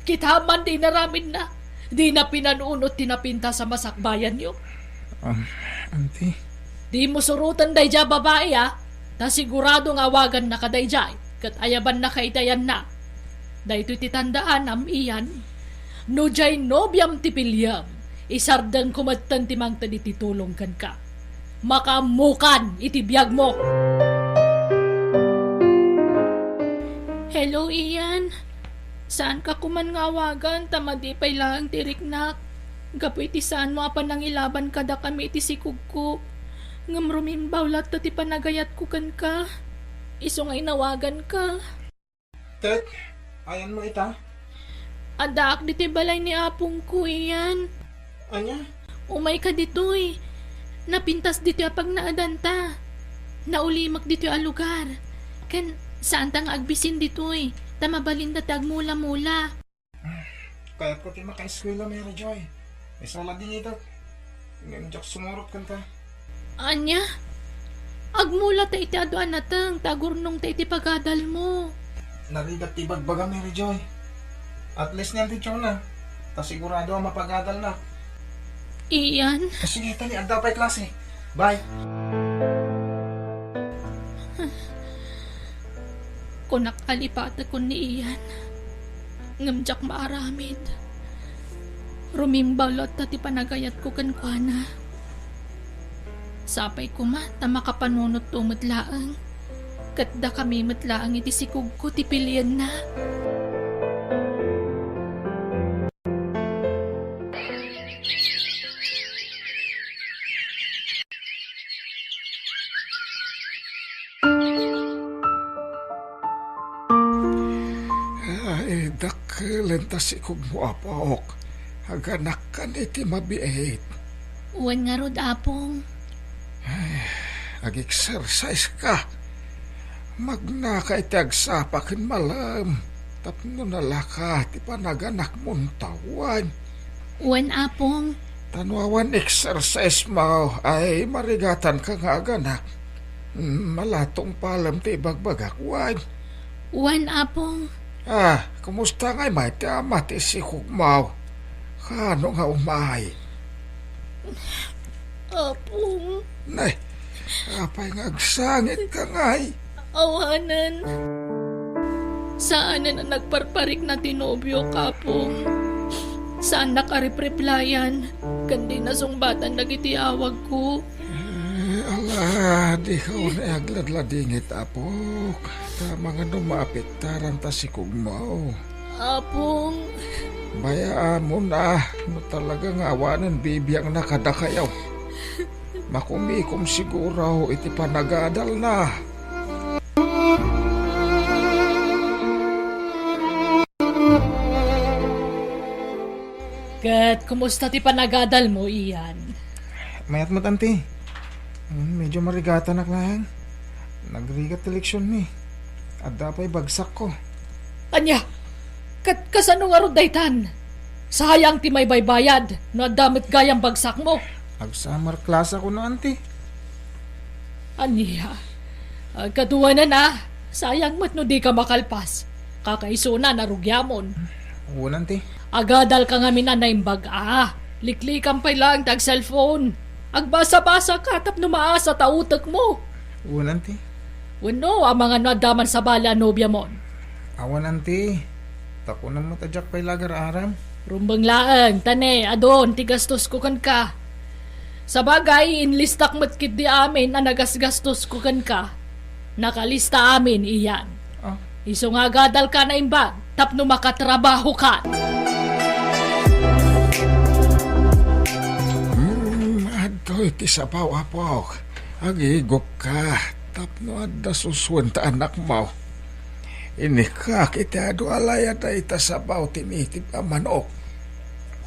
Kitam man ti inaramidna. Dina pinanunot ti napintas a masakbayanyo. Um, Auntie? Dimo suroten daydiay a babai, a. Ta sigurado nga awaganna kadaydiay, ket ayabannaka iti ayanna. Daytoy ti tandaanam, Ian. No diay nobiam ti piliem, isardengko metten ti mangted iti tulong kenka. Makaammokan iti biagmo. Hello, Ian. Saanka koman nga awagan ta madi pay laeng ti riknak. Gapu iti saanmo a panangilaban kadakami iti sikugko. Ngem rumimbaw latta ti panagayatko kenka. Isu nga inawaganka. Ket, ayanmo ita? Addaak ditoy balay ni apongko, Ian. Ania? Umayka ditoy. Napintas ditoy a pagnaedanta. Naulimek ditoy a lugar. Ken, saanta nga agbisin ditoy. Ta mabalinda ti agmula-mula. Kayatko ti makaeskuela, Mary Joy. Isu la dinitek. Ngem diak sumurot kenka. Ania? Agmulata iti adu a nateng ta agurnongta iti pagadalmo. Narigat ti ibagbaga, Mary Joy. At least ni Auntie Chona, ta sigurado a mapagadalna. Ian? Ah, sige, tani, adda pay klase. Bye. Kunak a lipatekon ni Ian, ngem diak maaramid. Rumimbaw latta ti panagayatko kenkuana. Sapay koma ta makapanunotto met laeng, ket dakami met laeng iti sikugko ti pilienna. Ay, dakkelen ta sikogmo, Apok. Aganakkan iti mabiit. Wen ngarud, Apong. Ay, ag-exercise ka. Magnaka iti agsapa ken malem tapno nalaka ti panaganakmon, wen. Wen, Apong. Ta no awan exercise mo, ay marigatanka nga aganak. Mm, malatong palem ti ibagbagak, wen. Wen, Apong. Ah, kumusta ngay met ti ama ti sikogmo? Kaano nga umay? Apong. Nay, apay nga agsangitka ngay? Awanen. Saanen a nagparparikna ti nobiok, Apong. Saannak a repreplayan, ken di nasungbatan dagiti awagko. Eh, ala, dika unay agladladingit, Apok. Ta amangan no maapektaran ta sikogmo. Apong. Bayaamon a, no talaga nga awanen bibiangna kadakayo. Makumikom siguro iti panagadalna. Ket kumusta ti panagadalmo, Ian? Mayat met, Auntie. Hmm, medyo marigatanak laeng. Nagrigat ti leksionmi. Adda pay bagsakko. Ania? Ket kasano ngarud daytan? Sayang ti maibaybayad no adda met gayam bagsakmo. Ag-summer class ako no, Auntie. Ania? Agkaduanan a, sayang met no dika makalpas. Kakaisuna, narugiamon. Wen, Auntie. Agadalka ngamin a naimbag a. Liklikam pay laeng ti ag-cellphone. Agbasabasaka tapno maasa ta utekmo. Wen, Auntie. Wenno, amangan no adda man sabali a nobiamon? Awan, Auntie. Ta kunam met a diak pay la agar-aram. Rumbeng laeng, ta ne, adun ti gastosko kenka. Sabagay, inlistak met ketdi amin a nagasgastosko kenka. Nakalista amin, Ian. Ah. Isu nga agadalka a naimbag tapno makatrabahokan. Hmm, adtoy ti sabaw, Apok. Agigupka tapno adda susuen ta anakmo. Inikak iti adu a layad dayta sabaw ti native a manok.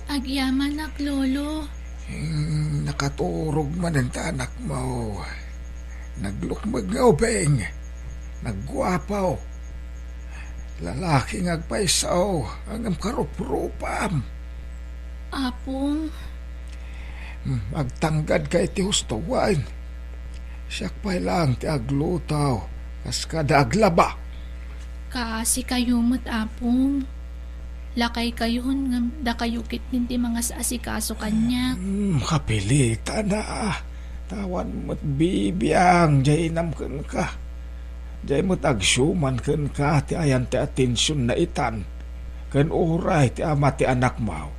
Agyamanak, Lolo. Hmm, nakaturog manen ta anakmo. Naglukmeg nga ubing. Nagguapo. Lalaki nga agpayso, ngem karuprupam. Apong. Hmm, agtanggadka iti husto, wen. Siak pay laeng ti agluto, kas kada aglaba. Kaasikayo met, Apong. Lakaykayon, ngem dakayo ketdin ti mangas-asikaso kaniak. Hmm, kapilitan a. Ta awan met bibiang diay inam kenka. Diay met agsiuman kenka ti ayan ti atensionna itan ken uray ti ama ti anakmo.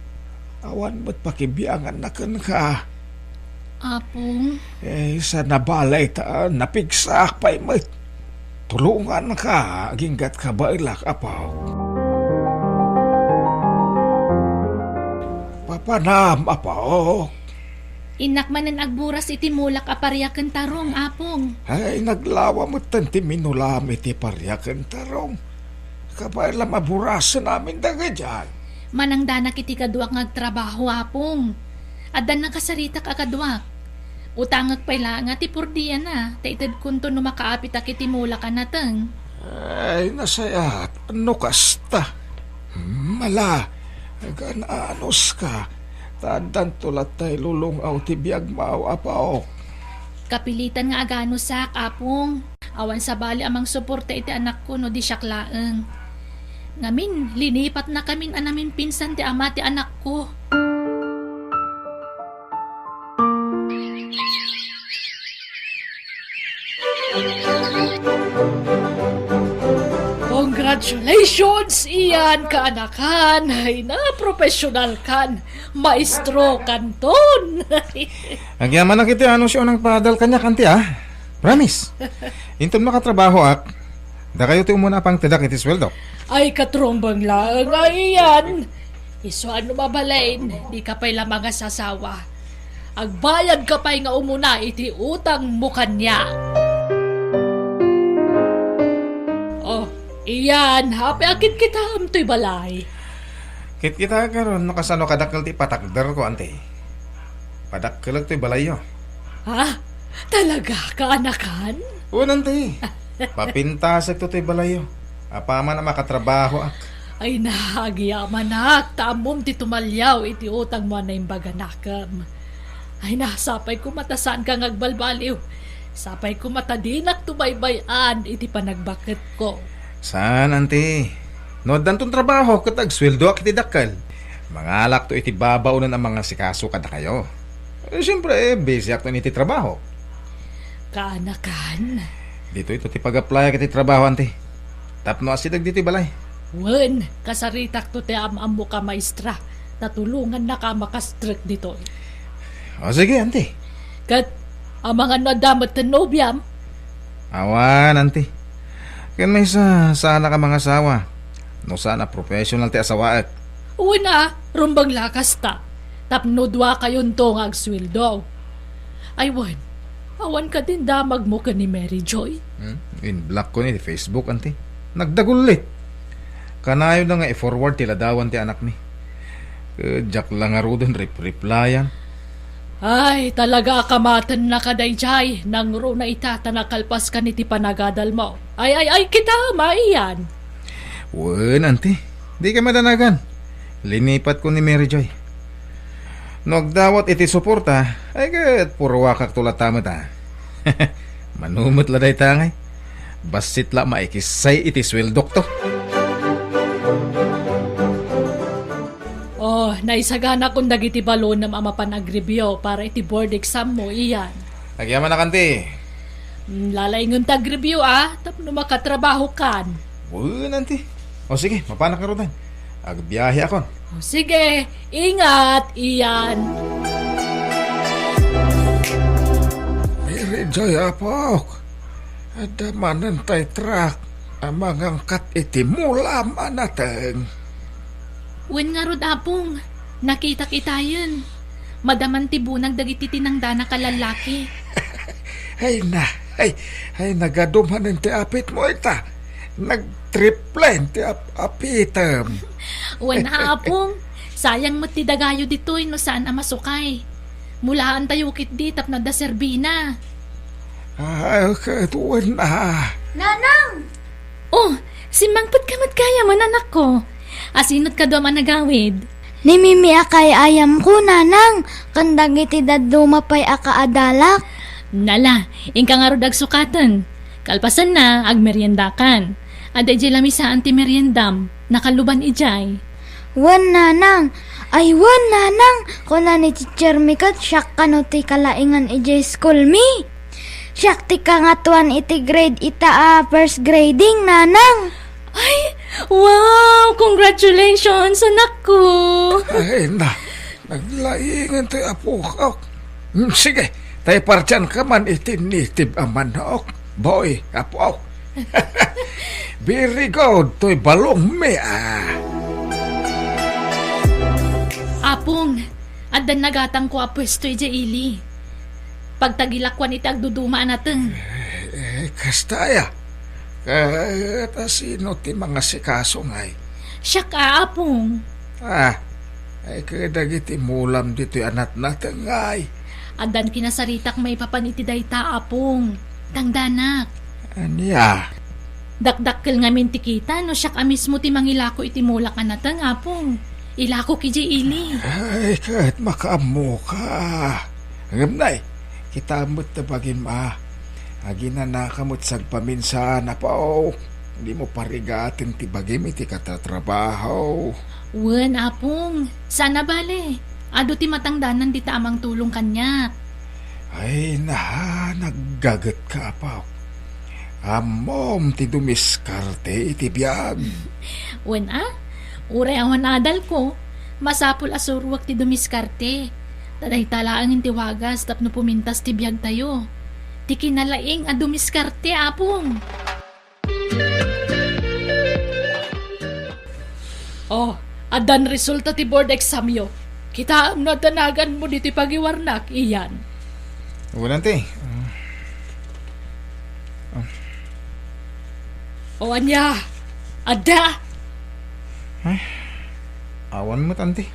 Awan met pakibianganna kenka. Apong? Eh, sana balay ta napigsaak pay met. Tulonganka, aginggatka baelak, Apok. Papanam, Apok. Innak manen agburas iti mulak a paria ken tarong, Apong. Ay, naglawa metten ti minulam iti paria ken tarong. Kabay la maburasen amin dagijay. Manangdanak iti kaduak nga agtrabaho, Apong. Addan nakasaritak a kaduak. Utangek pay la nga ti purdiana, ta itedkonto no makaapitak iti mulak a nateng. Ay, nasayaat no kasta. Mala, agan-anuska, ta addanto latta ilulung-aw ti biagmo, Apok. Kapilitan nga aganusak, Apong. Awan sabali a mangsuporta iti anakko no di siak laeng. Ngamin, linipatnakamin a namimpinsan ti ama ti anakko. Congratulations, Ian, kaanakan. Ay na, professional kan. Maestro kanton. Agyamanak iti anunsiona nga padal kaniak, Auntie, a. Promise. Inton makatrabahoak, dakayo ti umuna a pangtedak iti sueldok. Ay, katrumbeng laeng a Ian. Isu a no mabalin, dika pay la mangasasawa. Agbayadka pay nga umuna iti utangmo kaniak. Oh, Iyan, apay a kitkitaem toy balay? Kitkitaek ngarud no kasano kadakkel ti ipatakderko, anti. Padakkelek toy balayyo. Ha? Talaga, kaanakan? Wen, anti. Papintasekto toy balayyo. Apaman a makatrabahoak. Ay na, agyamanak, ta ammom ti tumaliaw iti utangmo a naimbag a nakem. Ay na, sapay koma ta saanka nga agbalbaliw. Sapay koma ta dinak tubaybay-an iti panagbaketko. Saan, anti. No addanton trabaho ket agsueldoak iti dakkel, mangalakto iti babaonen a mangasikaso kadakayo. Eh, siempre, eh, busyakton iti trabaho. Kaanakan? Ditoyto ti pag-applyak iti trabaho, anti. Tapno asideg ditoy balay. Wen, kasaritakto ti am-ammoka, maestra, ta tulongannaka a makastrek ditoy. O, sige, anti. Ket, amangan no adda met ti nobiam? Awan, anti. Ken maysa, saanak a mangasawa. No saan a professional ti asawaek. Wen a, rumbeng la kasta. Tapno duakayonto nga agsueldo. Ay wen, awan kadin damagmo ken ni Mary Joy? Hmm? In-block ko ni ti Facebook, anti. Nagdagullit. Kanayon na nga i-forward ti ladawan ti anakmi. Ket diak la ngaruden rep-replyan. Ay, talaga a kamatennaka daydiay, nangruna ita ta nakalpaska iti panagadalmo. Ay, ay, ay, kita, maiyan. Wen, anti. Dika madanagan. Linipatko ni Mary Joy. No agdawat iti suporta, ay ket purruakakto latta met a. Mano met la dayta ngay. Bassit la maikissay iti sueldokto. Oh, naisaganakon dagiti balonem a mapan agribio para iti board exam mo, iyan. Agyamanak, anti. Mm, lalaingen ta agribio, a, tapno makatrabahokan. Wen, anti. O sige, mapanak ngaruden. Agbiaheakon. O sige, ingat, iyan. Mary Joy, apok. Adda manen tay truck a mangangkat iti mulam a nateng. Wen ngarud, apong, nakitak itayen. Madaman ti bunag dagiti tinangdanak a lallaki. Ay na, ay, ay, nagadu manen ti apitmo ita. Nagtriplen ti ap-, apitem. Wen a, apong, sayang met ti dagayo ditoy no saan a masukay. Mulaantayo ketdi tapno adda serbina. Ah, ket wen a. Nanang! Oh, simmangpetka met gayam, anakko. Asino't kaduam a nagawid? Ni Mimi a kaay-ayamko, nanang, ken dagiti dadduma pay a kaadalak. Nala, inka ngarud agsukaten. Kalpasanna, agmeriendakan. Adda idiay lamisaan ti meriendam. Nakaluban idiay. Wen, nanang. Ay, wen, nanang. Kuna ni teacher mi ket siak kano ti kalaingan idiay school mi. Siak ti kangatoan iti grade ita a first grading, nanang. Ay, wow! Congratulations, anakko! Ay, na, naglaingen ti apok. Mm, sige, tay partianka man iti native a manok. Boy, apo. Very good, toy balong mi, ah. Apong, addan nagatangko a puesto idiay ili. Pagtagilakuan iti agduduma a nateng. Eh, eh, kasta aya. Ket asino ti mangasikaso ngay? Siak a, apong. Ah, ay, ket dagiti mulam ditoy a natnateng ngay. Addan kinasaritak maipapan iti dayta, apong. Tangdanak. Ania? Dakdakkel ngamin ti kita no siak a mismo ti mangilako iti mulak a nateng, apong. Ilakok idiay ili. Ay, ket makaammoka. Ngem nay, kitaem met ta bagim a. Aginanaka met sagpaminsan, apo. Dimo parigaten ti bagim iti katatrabaho. Wen, apong. Saan a bale. Adu ti matangdanan dita a mangtulong kaniak. Ay, na, naggagetka, apo. Ammom ti dumiskarte iti biag. Wen a, uray awan adalko, masapul a suroek ti dumiskarte. Ta dayta laengen ti wagas tapno pumintas ti biagtayo. Ti kinalaing a dumiskarte, apong. Oh, addan resulta ti board examyo. Kitaem no adda naganmo ditoy pagiwarnak, iyan. Wen, anti. Ah. Ah. O ania, Adda! Ay, awan met, Auntie.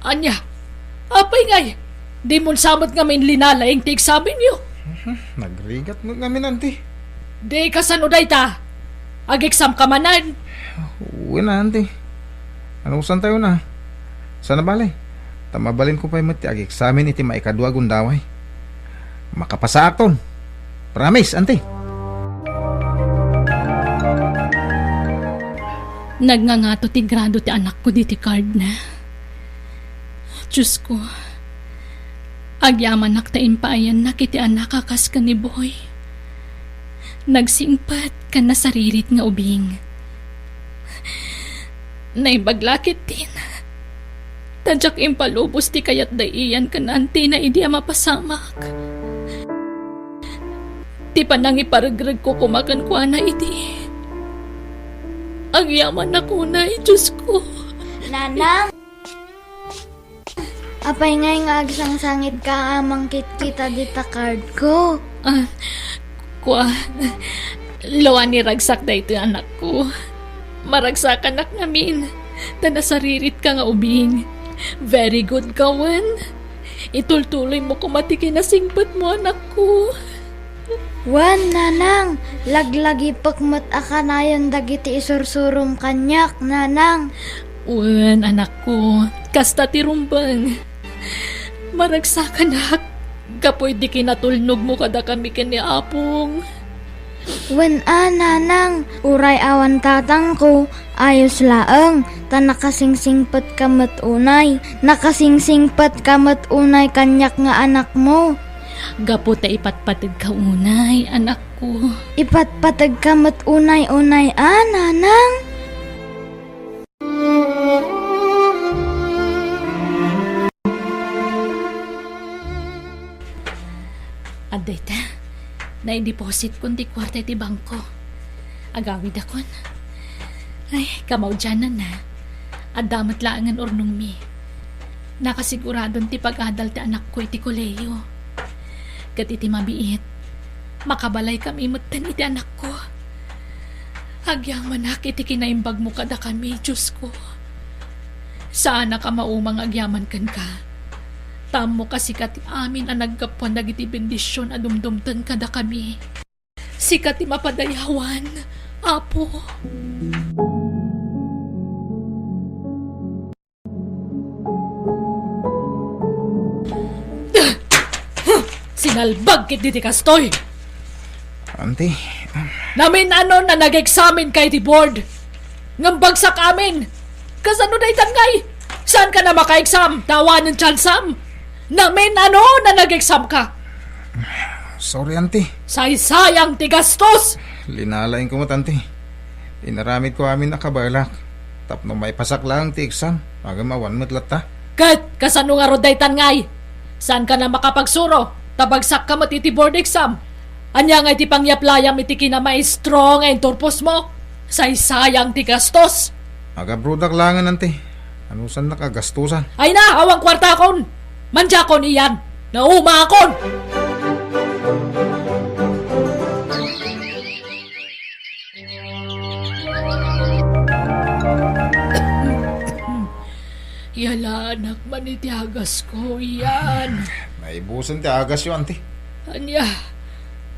Ania? Apay ngay? Dimon sa met ngamin linalaing ti eksamenyo? Mhm, nagrigat met ngamin, Auntie. Di kasano dayta? Ag-exam ka manen? Wen, Auntie. Anusantayo na? Saan a bale? Ta mabalinko pay met ti ag-examen iti maikadua a gundaway. Makapasaakton. Promise, Auntie. Nagngangatoy ti grado ti anakko ditoy card na. Diosko, agyamanak ta impaayannak iti anak a kas ken ni Boy. Nagsingpet ken nasaririt nga ubing. Naimbag la ketdin. Ta diak impalubos ti kayat da Ian ken Auntie na idi a mapasamak. Ti panangiparegregko koma kenkuana idi agyamanak unay, Diosko. Nanang! Apay ngay nga agsangsangitka a mangkitkita dita cardko? Ah, kua, luani ragsak daytoy, anakko. Maragsakanak ngamin, ta nasariritka nga ubing. Very good ka wen. Itultuloymo koma ti kinasingpetmo, anakko. Wen, nanang, laglagipek met a kanayon dagiti isursurom kaniak, nanang. Wen, anakko, kasta ti rumbeng. Maragsakanak, gapu iti kinatulnogmo kadakami ken ni Apong. Wen a, nanang, uray awan tatangko, ayos laeng, ta nakasingsingpetka met unay, nakasingsingpetka met unay kaniak nga anakmo. Gapu ta ipatpategka unay, anakko. Ipatpategka met unay-unay a, nanang? Adda ita, naidepositkon ti kuarta iti bangko. Agawidakon. Ay, kamaudiananna. Adda met laengen urnongmi. Nakasiguradon ti pag-adal ti anakko iti kolehiyo. Ket iti mabiit, makabalaykami metten iti anakko. Agyamanak iti kinaimbagmo kadakami, Diosko. Saanak a mauma nga agyaman kenka. Ta ammok a sika ti amin a naggapuan dagiti bendision a dumdumten kadakami. Sika ti mapadayawan, Apo. Sinalbag ketdi ti kastoy! Auntie, um, Namin-anon a nag-examen ka iti board. Ngem bagsak amin. Kasano daytan ngay? Saanka na maka-exam? Ta awanen tsansam. Namin-anon a nag-exam ka. Sorry, Auntie. Saysayang ti gastos! Linalaingko met, Auntie. Inaramidko amin a kabaelak tapno maipasak laeng ti exam, ngem awan met latta. Ket kasano ngarud daytan ngay? Saanka na makapagsuro, ta bagsakka met iti board exam. Ania ngay ti pangyaplayam iti kinamaestro nga inturposmo? Saysayang ti gastos! Agabrodak laengen, Auntie. Anusannak a gastosan? Ay na, awan kuartakon! Mandiakon, Ian! Naumaakon! Yalaanak man iti agasko, Ian. Naibusen ti agasyo, Auntie. Ania?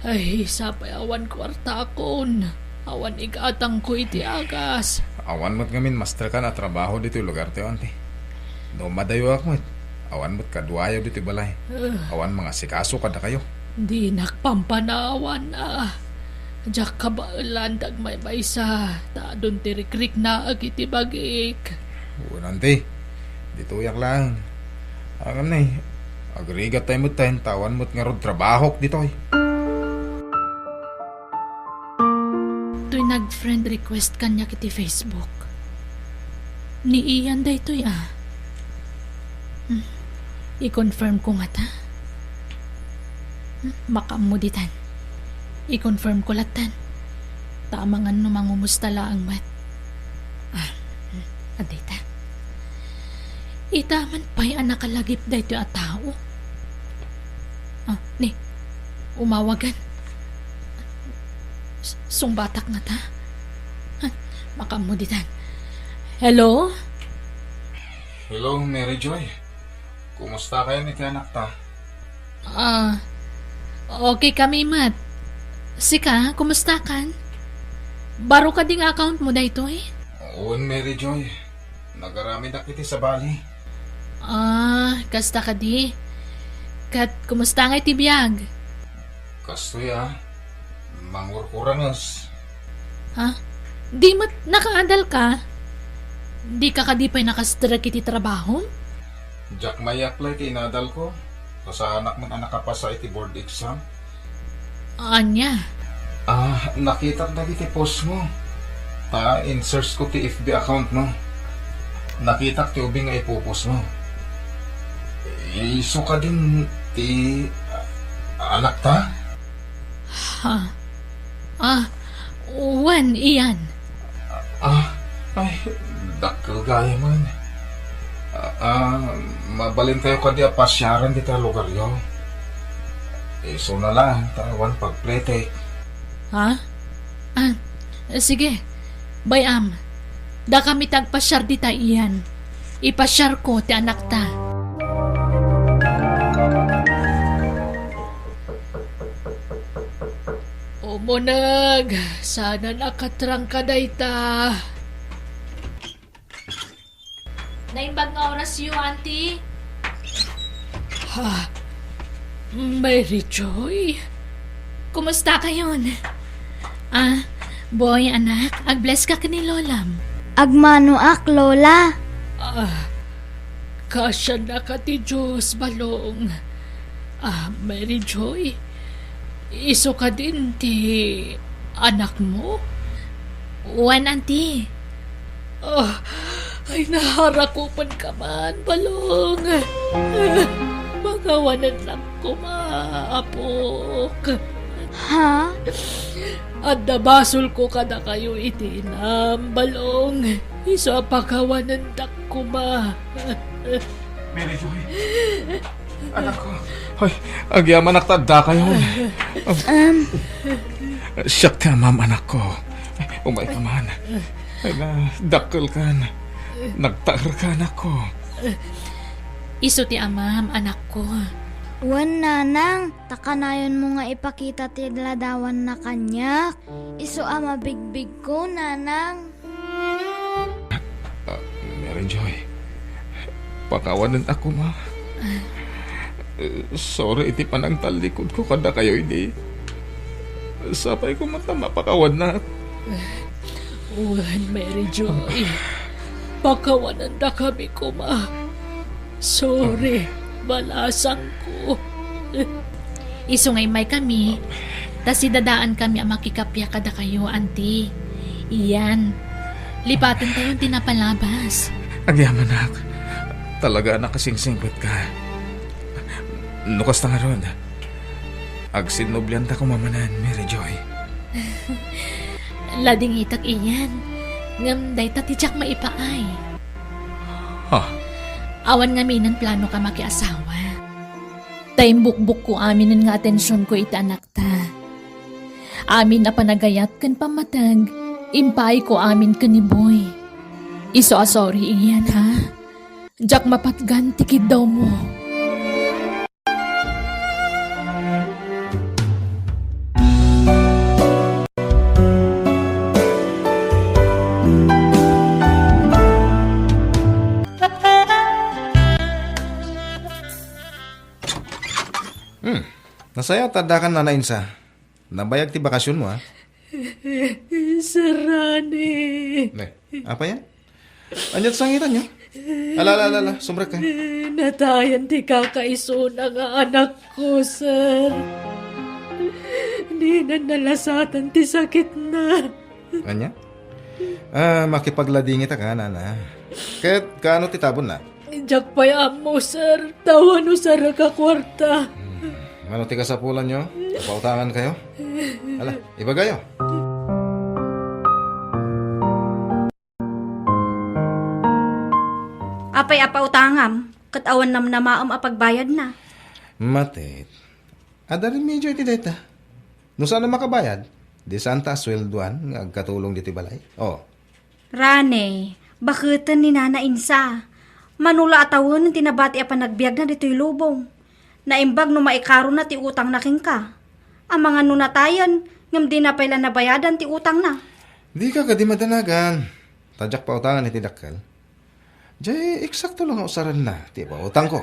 Ay, sapay awan kuartakon. Awan igatangko iti agas. Awan met ngamin masterkan a trabaho ditoy lugartayo, Auntie. No madayoak met, awan met kaduayo ditoy balay. Ah. Awan mangasikaso kadakayo. Dinak pampanawan a. Diak kabaelan ti agmaymaysa, ta adun ti rikriknaek iti bagik. Wen, Auntie. Ditoyak laeng. Ngem nay, agrigattay metten ta awan met ngarud trabahok ditoy. Toy nag-friend request kaniak iti Facebook. Ni Ian daytoy, a. Hmm. I-confirm ko ngata. Hmm, makaammo ditan. I-confirm ko lattan. Ta amangan no mangumusta laeng met. Ah, hmm, adda ita. Ita man pay a nakalagip daytoy a tao. Ah, ni, umawagan. S-, sungbatak ngata? Ah, Makaammo ditan. Hello? Hello, Mary Joy. Kumusta kayon iti anakta? Ah, okay kami met. Sika, kumusta kan? Baro kadi nga account mo daytoy? Wen, Mary Joy. Nagaramidak iti sabali. Ah, kasta kadi. Ket kumusta nga iti biag? Kastoy a, mangurkuranges. Ha? Di met nakaadal ka? Di ka kadi pay nakastrek iti trabahom? Diak mai-apply ti inadal ko. Kasaanak met a nakapasa iti board exam. Ania? Ah, nakitak dagiti post mo. Ta in-search ko ti F B account mo. Nakitak ti ubing nga ipopost mo. Isu kadin ti, ah, anakta? Ha? Ah, wen, Ian. Ah, ay, dakkel gayam. Ah, ah, mabalinkayo kadi a pasiaren dita lugaryo. Isuna laeng ta awan pagpletek. Ha? Ah, sige. Bay-am. Dakami ti agpasiar dita, Ian. Ipasiarko ti anakta. Umuneg, saan a nakatrangka dayta. Naimbag nga orasyo, Auntie. Ha? Mary Joy? Kumusta kayon? Ah, Boy, anak, ag-bless ka ken ni Lolam. Agmanoak, Lola. Ah, kasiannaka ti Dios, balong. Ah, Mary Joy, isu kadin ti anakmo? Wen, Auntie. Ah, ay, naharakupenka man, balong. Pakawanennak koma, apok. Ha? Adda basolko kadakayo iti inam, balong. Isu a pakawanendak koma. Mary Joy, anakko. Ay, agyamanak ta addakayo. Um. Siak ti amam, anakko. Ay, umayka man. Ay, na, dakkelkan. Nagtaerka, anakko. Isu ti amam, anakko. Wen, nanang, ta kanayonmo nga ipakita ti ladawanna kaniak. Isu a mabigbigko, nanang. Ah, Mary Joy, pakawanennak koma. Sorry iti panangtallikudko kadakayo idi. Sapay koma ta mapakawannak. Wen, Mary Joy, pakawanendakami koma. Sorry, balasangko. Isu nga immaykami, ta sidadaankami a makikappia kadakayo, Auntie. Iyan, lipatentayon ti napalabas. Agyamanak, talaga a nakasingsingpetka. No kasta ngarud, agsinnublianta koma manen, Mary Joy. Ladingitak iyan, ngem dayta ti diak maipaay. Ha? Awan ngaminen planoka makiasawa. Ta imbukbokko aminen nga atensionko iti anakta. Amin a panagayat ken pammateg, impaayko amin ken ni Boy. Isu a sorry iyan, ha? Diak mapatgan ti kiddawmo. Hmm. Nasayaat ta addakan, Nana Insa. Nabayag ti bakasionmo, a? Sir Rani. Ne, apay a? Ania ti sangitanyo? Ala, ala, ala, ala, sumrekka. Natayan ti kakaisuna nga anakko, sir. Dinan nalasatan ti sakitna. Ania? Ah, makipagladingitak, a, nana. Ket kaano ti tabonna? Diak pay ammo, sir. Ta awan usarek a kuarta. Hmm. Mano ti kasapulanyo? Pautangankayo? Ala, ibagayo. Apay a pautangam, ket awan namnamaem a pagbayadna? Matit. Adda remedio iti dayta. No saan a makabayad, di saanta a sueldoan nga agkatulong ditoy balay? Oh. Rani, baketen ni Nana Insa. Mano la a tawen ti nabati a panagbiagna ditoy lubong. Naimbag no maikarona ti utangna kenka. Amangan no natayen, ngem dina pay la nabayadan ti utangna. Dika kadi madanagan. Ta diak pautangan iti dakkel. Jay, eksakto la nga usarenna ti ipautangko.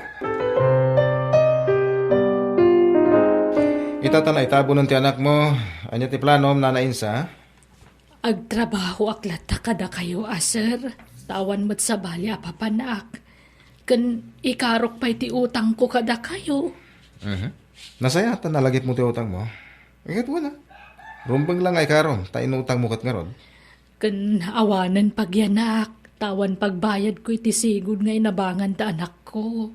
Ita ta naitabunen ti anakmo, ania ti planom, Nana Insa? Agtrabahoak latta kadakayo a, sir, ta awan met sabali a papanak. Ken ikarok pay ti utangko kadakayo. Mhm. Nasayaat ta nalagipmo ti utangmo. Ket wen a. Rumbeng la nga ikarom, ta inutangmo ket ngarud. Ken awanen pagyanak, ta awan pagbayadko iti sigud nga inabangan ta anakko.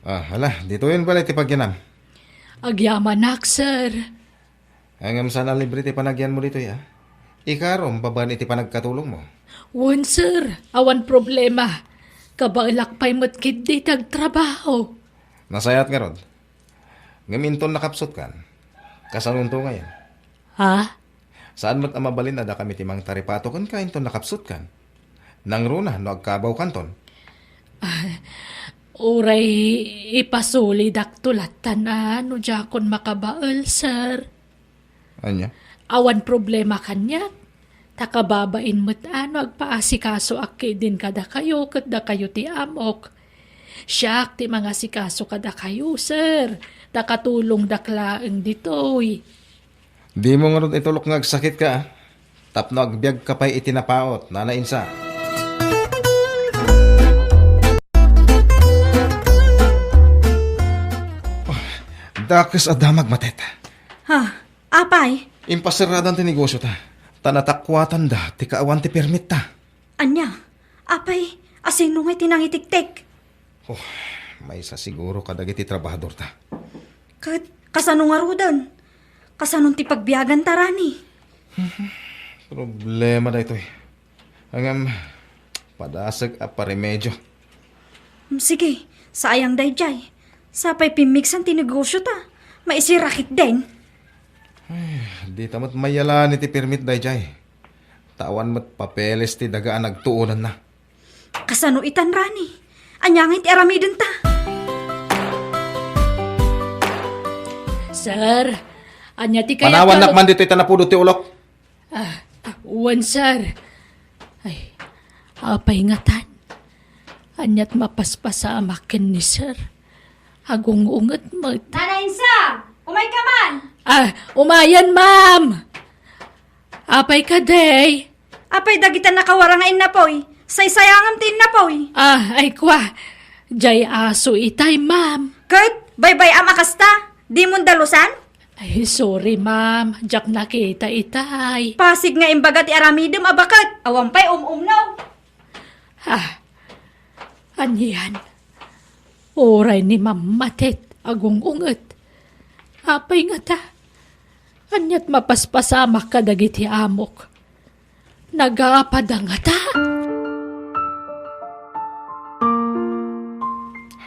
Ah, hala, ditoyen pala iti pagyanam. Agyamanak, sir. Ngem saan a libre ti panagyanmo ditoy, a? Ikarom babaen iti panagkatulongmo. Wen, sir. Awan problema. Kabaelak pay met ketdi ti agtrabaho. Nasayaat ngarud. Ngem inton nakapsutkan, kasanonto ngayen? Ha? Saan met a mabalin a dakami ti mangtaripato kenka inton nakapsutkan. Nangruna no agkabawkanton. Ah, uray ipasulidakto lattan a no diakon makabael, sir. Ania? Awan problema kaniak. Ta kababain met a no agpaasikasoak ketdin kadakayo ket dakayo ti amok. Siak ti mangasikaso kadakayo, sir. Ta katulongdak laeng ditoy. Dimo ngarud itulok nga agsakitka, a? Tapno agbiagka pay iti napaut, Nana Insa. Oh, dakes a damag, Matet. Ha? Apay? Impaserradan ti negosiota, ta natakuatanda ti kaawan ti permitta. Ania? Apay, asino ngay ti nangitiktik? Oh, maysa siguro kadagiti trabahadorta. Ket kasano ngaruden? Kasano ti pagbiaganta, Rani? Problema daytoy. Ngem, padasek a paremedio. Mm, sige, sayang daydiay. Sapay pimmigsan ti negosiota. Maisirakit den. Ay, dita met mayalan iti permit daydiay. Ta awan met papeles ti daga a nagtuonanna. Kasano itan, Rani? Ania ngay ti aramidenta? Sir, ania ti kayatyo? Panawannak man ditoy ta napudot ti ulok. Ah, wen, sir. Ay, apay ngatan? Aniat mapaspasamak ken ni sir? Agung-unget met. Nana Insa, umayka man! Ah, umayen, ma'am! Apay kadi? Apay dagita nakawara nga innapoy? Saysayangam ti innapoy. Ah, ay kwa. Jay aso itay, ma'am. Ket, baybay-am a kasta? Dimon dalusan? Ay, sorry, ma'am. Diak nakita itay. Pasig nga imbaga ti aramidem a baket. Awan pay um-umno. Ah, anian? Uray ni Ma'am Matet agung-unget. Apay ngata? Aniat mapaspasamak kadagiti amok? Nagapada ngata?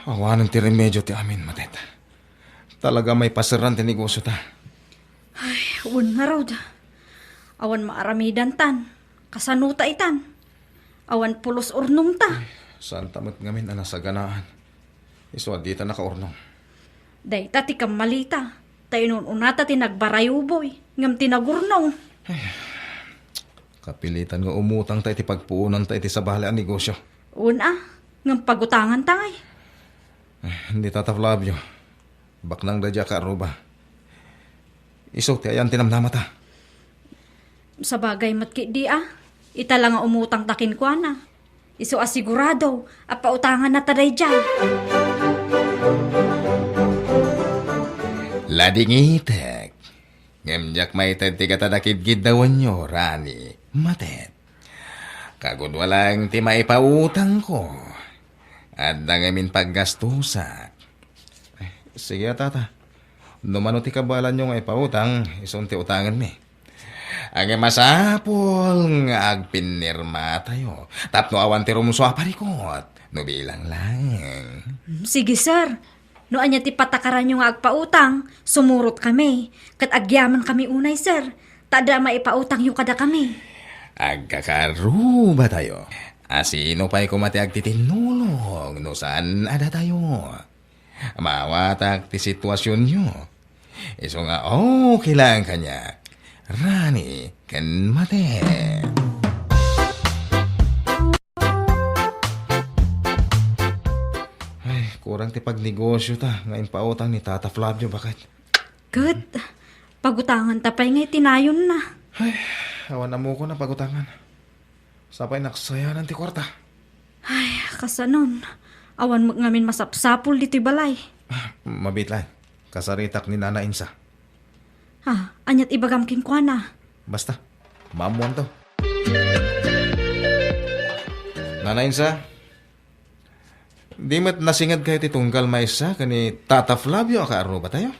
Awanen ti remedio ti amin, Matet. Talaga maipaserran ti negosiota. Ay, wen ngarud. Awan maaramidantan. Kasano ta itan? Awan pulos urnongta. Ay, saanta met ngamin a nasaganaan. Isu a dita nakaurnong. Dayta ti kammalita. Ta inun-unata ti nagbarayuboy, ngem ti nagurnong. Ay, kapilitan nga umutangta iti pagpuonanta iti sabali a negosio. Wen a, ngem pagutanganta ngay. Ay, ni Tata Flavio. Baknang daydiay a kaarruba. Isu ti ayan ti namnamata. Sabagay met ketdi a. Ita la nga umutangta kenkuana. Isu a sigurado a pautangannata daydiay. Ladingitek. Ngem diak maited ti katadakidkiddawanyo, Rani, Matet. Kagudua laeng ti maipautangko. Adda ngamin paggastusak. Sige a, Tata. No mano ti kabaelanyo nga ipautang, isun ti utangenmi. Ngem masapul nga agpinnirmatayo tapno awan ti rumsua a parikot, no bilang laeng. Sige, sir. No ania ti patakaranyo nga agpautang, sumurotkami, ket agyamankami unay, sir. Ta adda maipautangyo kadakami. Agkakaarrubatayo. A sino pay koma ti agtitinnulong no saan a datayo? Maawatak ti situasionyo. Isu nga okay lang kaniak. Rani ken mate. Ay, kurang ti pagnegosyo ta nga impautang ni Tata Flavio, baket. Ket, pagutangan ta pay nga iti nayonna. Ay, awan ammokon a pagutangan. Sapay naksayanan ti kuarta. Ay, kasanon. Awan met ngamin masapsapul ditoy balay. Mabiit laeng. Kasaritak ni Nana Insa. Ah, aniat ibagam kenkuana? Basta, maammoanto. Nana Insa, di met nasingedkayo ti tunggal maysa ken ni Tata Flavio a kaarrubatayo?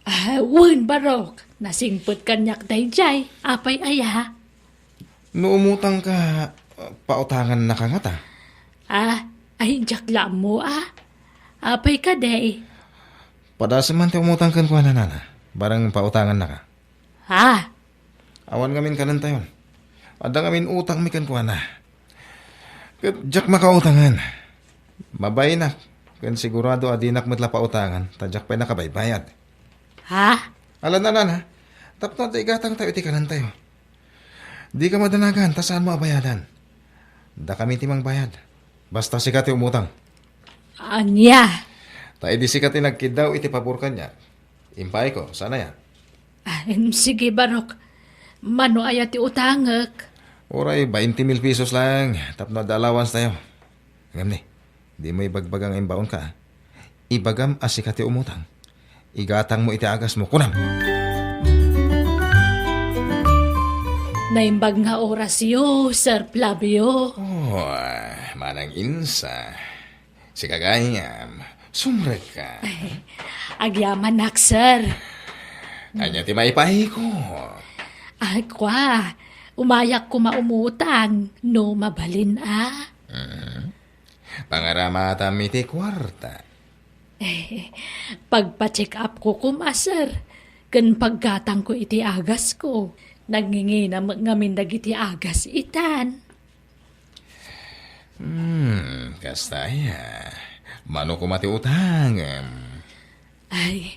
Ah, wen, Barok. Nasingpet kaniak daydiay. Apay aya? No umutangka, pautangannaka ngata? Ah, ay, diak la ammo, ah. Apay kadi? Padasem man ti umutang kenkuana, Nana. Barang pautangannaka. Ha? Awan ngamin kanentayon. Adda ngamin utangmi kenkuana. Ket diak makautangan. Mabainak, ken sigurado a dinak met la pautangan, ta diak pay nakabaybayad. Ha? Ala, Nana, tapno adda igatangtayo iti kanentayo. Dika madanagan ta saanmo a bayadan. Dakami ti mangbayad. Basta sika ti umutang. Ania? Ta idi sika ti nagkiddaw iti pabor kaniak, impaayko, saan aya? Ah, em, sige, Barok. Mano aya ti utangek? Uray bainte mil pesos lang, tapno adda allowance tayo. Ngem ni, dimo ibagbaga nga imbaonka, ah. Ibagam a sika ti umutang. Igatangmo iti agasmo, kunam. Naimbag nga orasyo, Sir Flavio. Oh, Manang Insa. Sika gayam, sumrekka. Agyamanak, sir. Ania ti maipaayko? Ay, kua, umayak koma umutang, no mabalin, a. Mhm. Pangaramatam iti kuarta. Pagpa-check up ko koma, sir, ken paggatangko iti agasko. Nangingina met ngamin dagiti agas itan. Hmm, kasta aya. Mano koma ti utangem? Ay,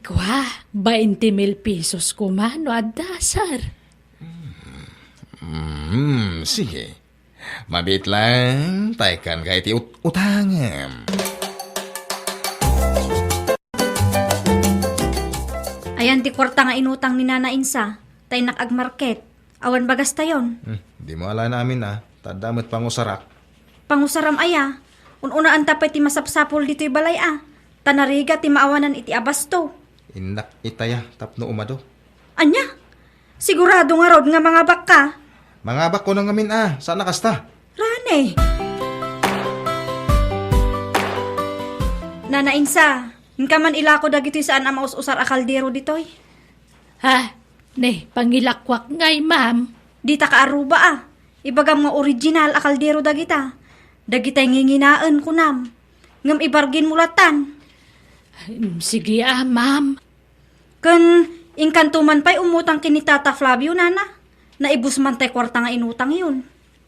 kua, bainte mil pesos koma no adda, sir. Hmm, sige. Mabiit lang, ta ikkanka iti ut-, utangem. Ayan ti kuarta nga inutang ni Nana Insa, ta innak agmarket. Awan bagastayon. Hmm, dimo ala amin, a, ta adda met pangusarak. Pangusaram aya? Un-unaanta pay ti masapsapul ditoy balay, a, ta narigat ti maawanan iti abasto. Innak itaya tapno umado. Ania? Sigurado ngarud nga mangabakka? Mangabak kuno ngamin, a, saan a kasta? Rani. Nana Insa, inka man ilako dagitoy saan a maus-usar a kaldero ditoy. Ha? Ne, pangilakuak ngay, ma'am. Dita ka aruba, a. Ibagam nga original a kaldero dagita. Dagitay nginginaen, kunam. Ngem ibarginmo latan. Em, sige, a, ma'am. Ken inkanto man pay umutang ken ni Tata Flavio, nana. Naibus man tay kuarta nga inutangyon.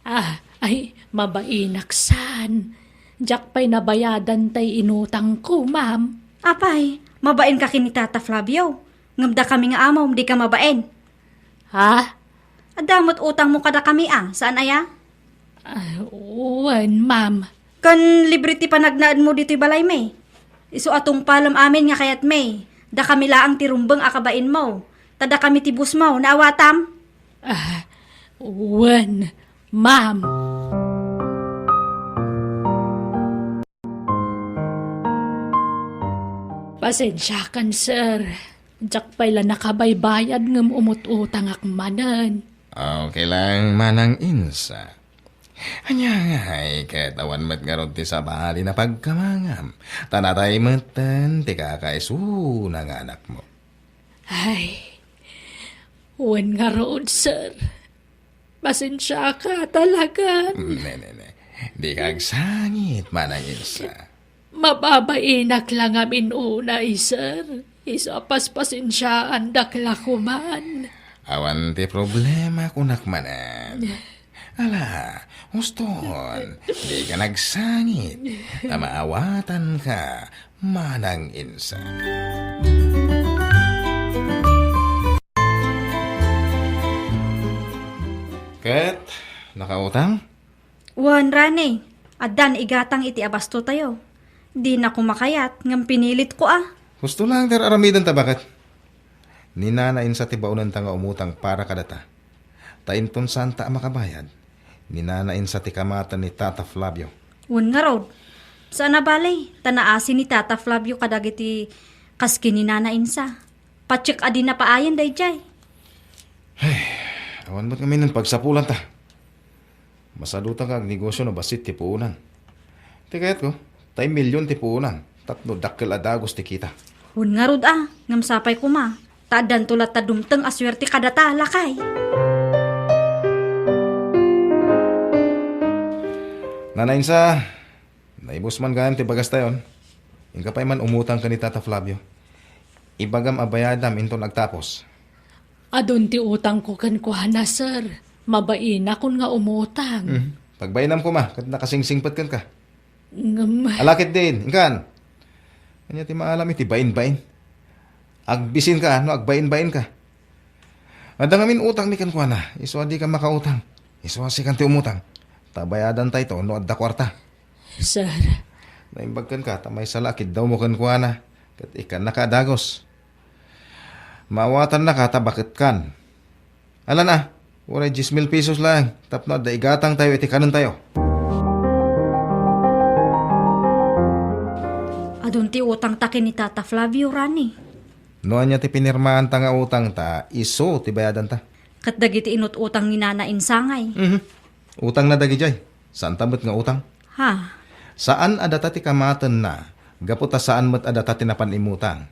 Ah, ay, mabainak saan. Diak pay nabayadan tay inutangko, ma'am. Apay, mabainka ken ni Tata Flavio. Ngem dakami nga amom, dika mabain. Ha? Adda met utangmo kadakami, a, saan aya? Ah, wen, ma'am. Ken libre ti panagnaedmo ditoy balaymi. Isu a tungpalem amin nga kayatmi. Dakami laeng ti rumbeng a kabainmo. Ta dakami ti busmo, naawatam? Ah, wen, ma'am. Pasensiakan, sir. Diak pay la nakabaybayad ngem umut-utangak manen. Okay lang, Manang Insa. Ania ngay ket awan met ngarud ti sabali a pagkamangam, ta natay metten ti kakaisuna nga anakmo. Ay, wen ngarud, sir. Pasensiaka talaga. Ne, ne, ne. Dika agsangit, Manang Insa. Mababainak la ngamin unay, sir. Isu a paspasensiaandak la koman. Awan ti problema, kunak manen. Ala, huston, dika nagsangit, ta maawatanka, Manang Insa. Ket, nakautang? Wen, Rani, addan igatang iti abastotayo. Dina koma kayat, ngem pinilitko a. Husto laeng ti ar-aramidenta, baket. Ni Nana Insa ti baonenta nga umutang para kadata. Ta inton saanta a makabayad, ni Nana Insa ti kamaten ni Tata Flavio. Wen ngarud, saan a bale, ta naasi ni Tata Flavio kadagiti kas ken ni Nana Insa. Patiek a dina paayen daydiay. Ay, awan met ngamin pagsapulanta. Masaduta nga agnegosio no bassit ti puonan. Ti kayatko, tay milyon ti puonan, tapno dakkel a dagus ti kita. Wen ngarud a, ngem sapay koma, ta addanto latta dumteng a suerte kadata, lakay. Nana Insa, naibus man gayam ti bagastayon. Inka pay man umutang ken ni Tata Flavio. Ibagam a bayadam inton agtapos. Adun ti utangko kenkuana, sir. Mabainakon nga umutang. Mhm. Pagbainam koma, ket nakasingsingpet kenka. Ngem Ala ketdin, inkan. Ania ti maalam iti bain-bain? Agbisinka no agbain-bainka. Adda ngamin utangmi kenkuana, isu a dika makautang. Isu a sikan ti umutang. Ta bayadantayto no adda kuarta. Sir. Naimbag kenka, ta maysa la a kiddawmo kenkuana, ket ikkannaka a dagus. Maawatannaka ta baketkan. Alan a, uray dies mil pesos laeng, tapno adda igatangtayo iti kanentayo. Adun ti utangta ken ni Tata Flavio, Rani. No ania ti pinirmaanta nga utangta, isu ti bayadanta. Ket dagiti inut-utang ni Nana Insangay. Mhm. Utangna dagidiay. Saanta met nga utang. Ha? Saan a data ti kamatenna, gapu ta saan met a data ti napan immutang.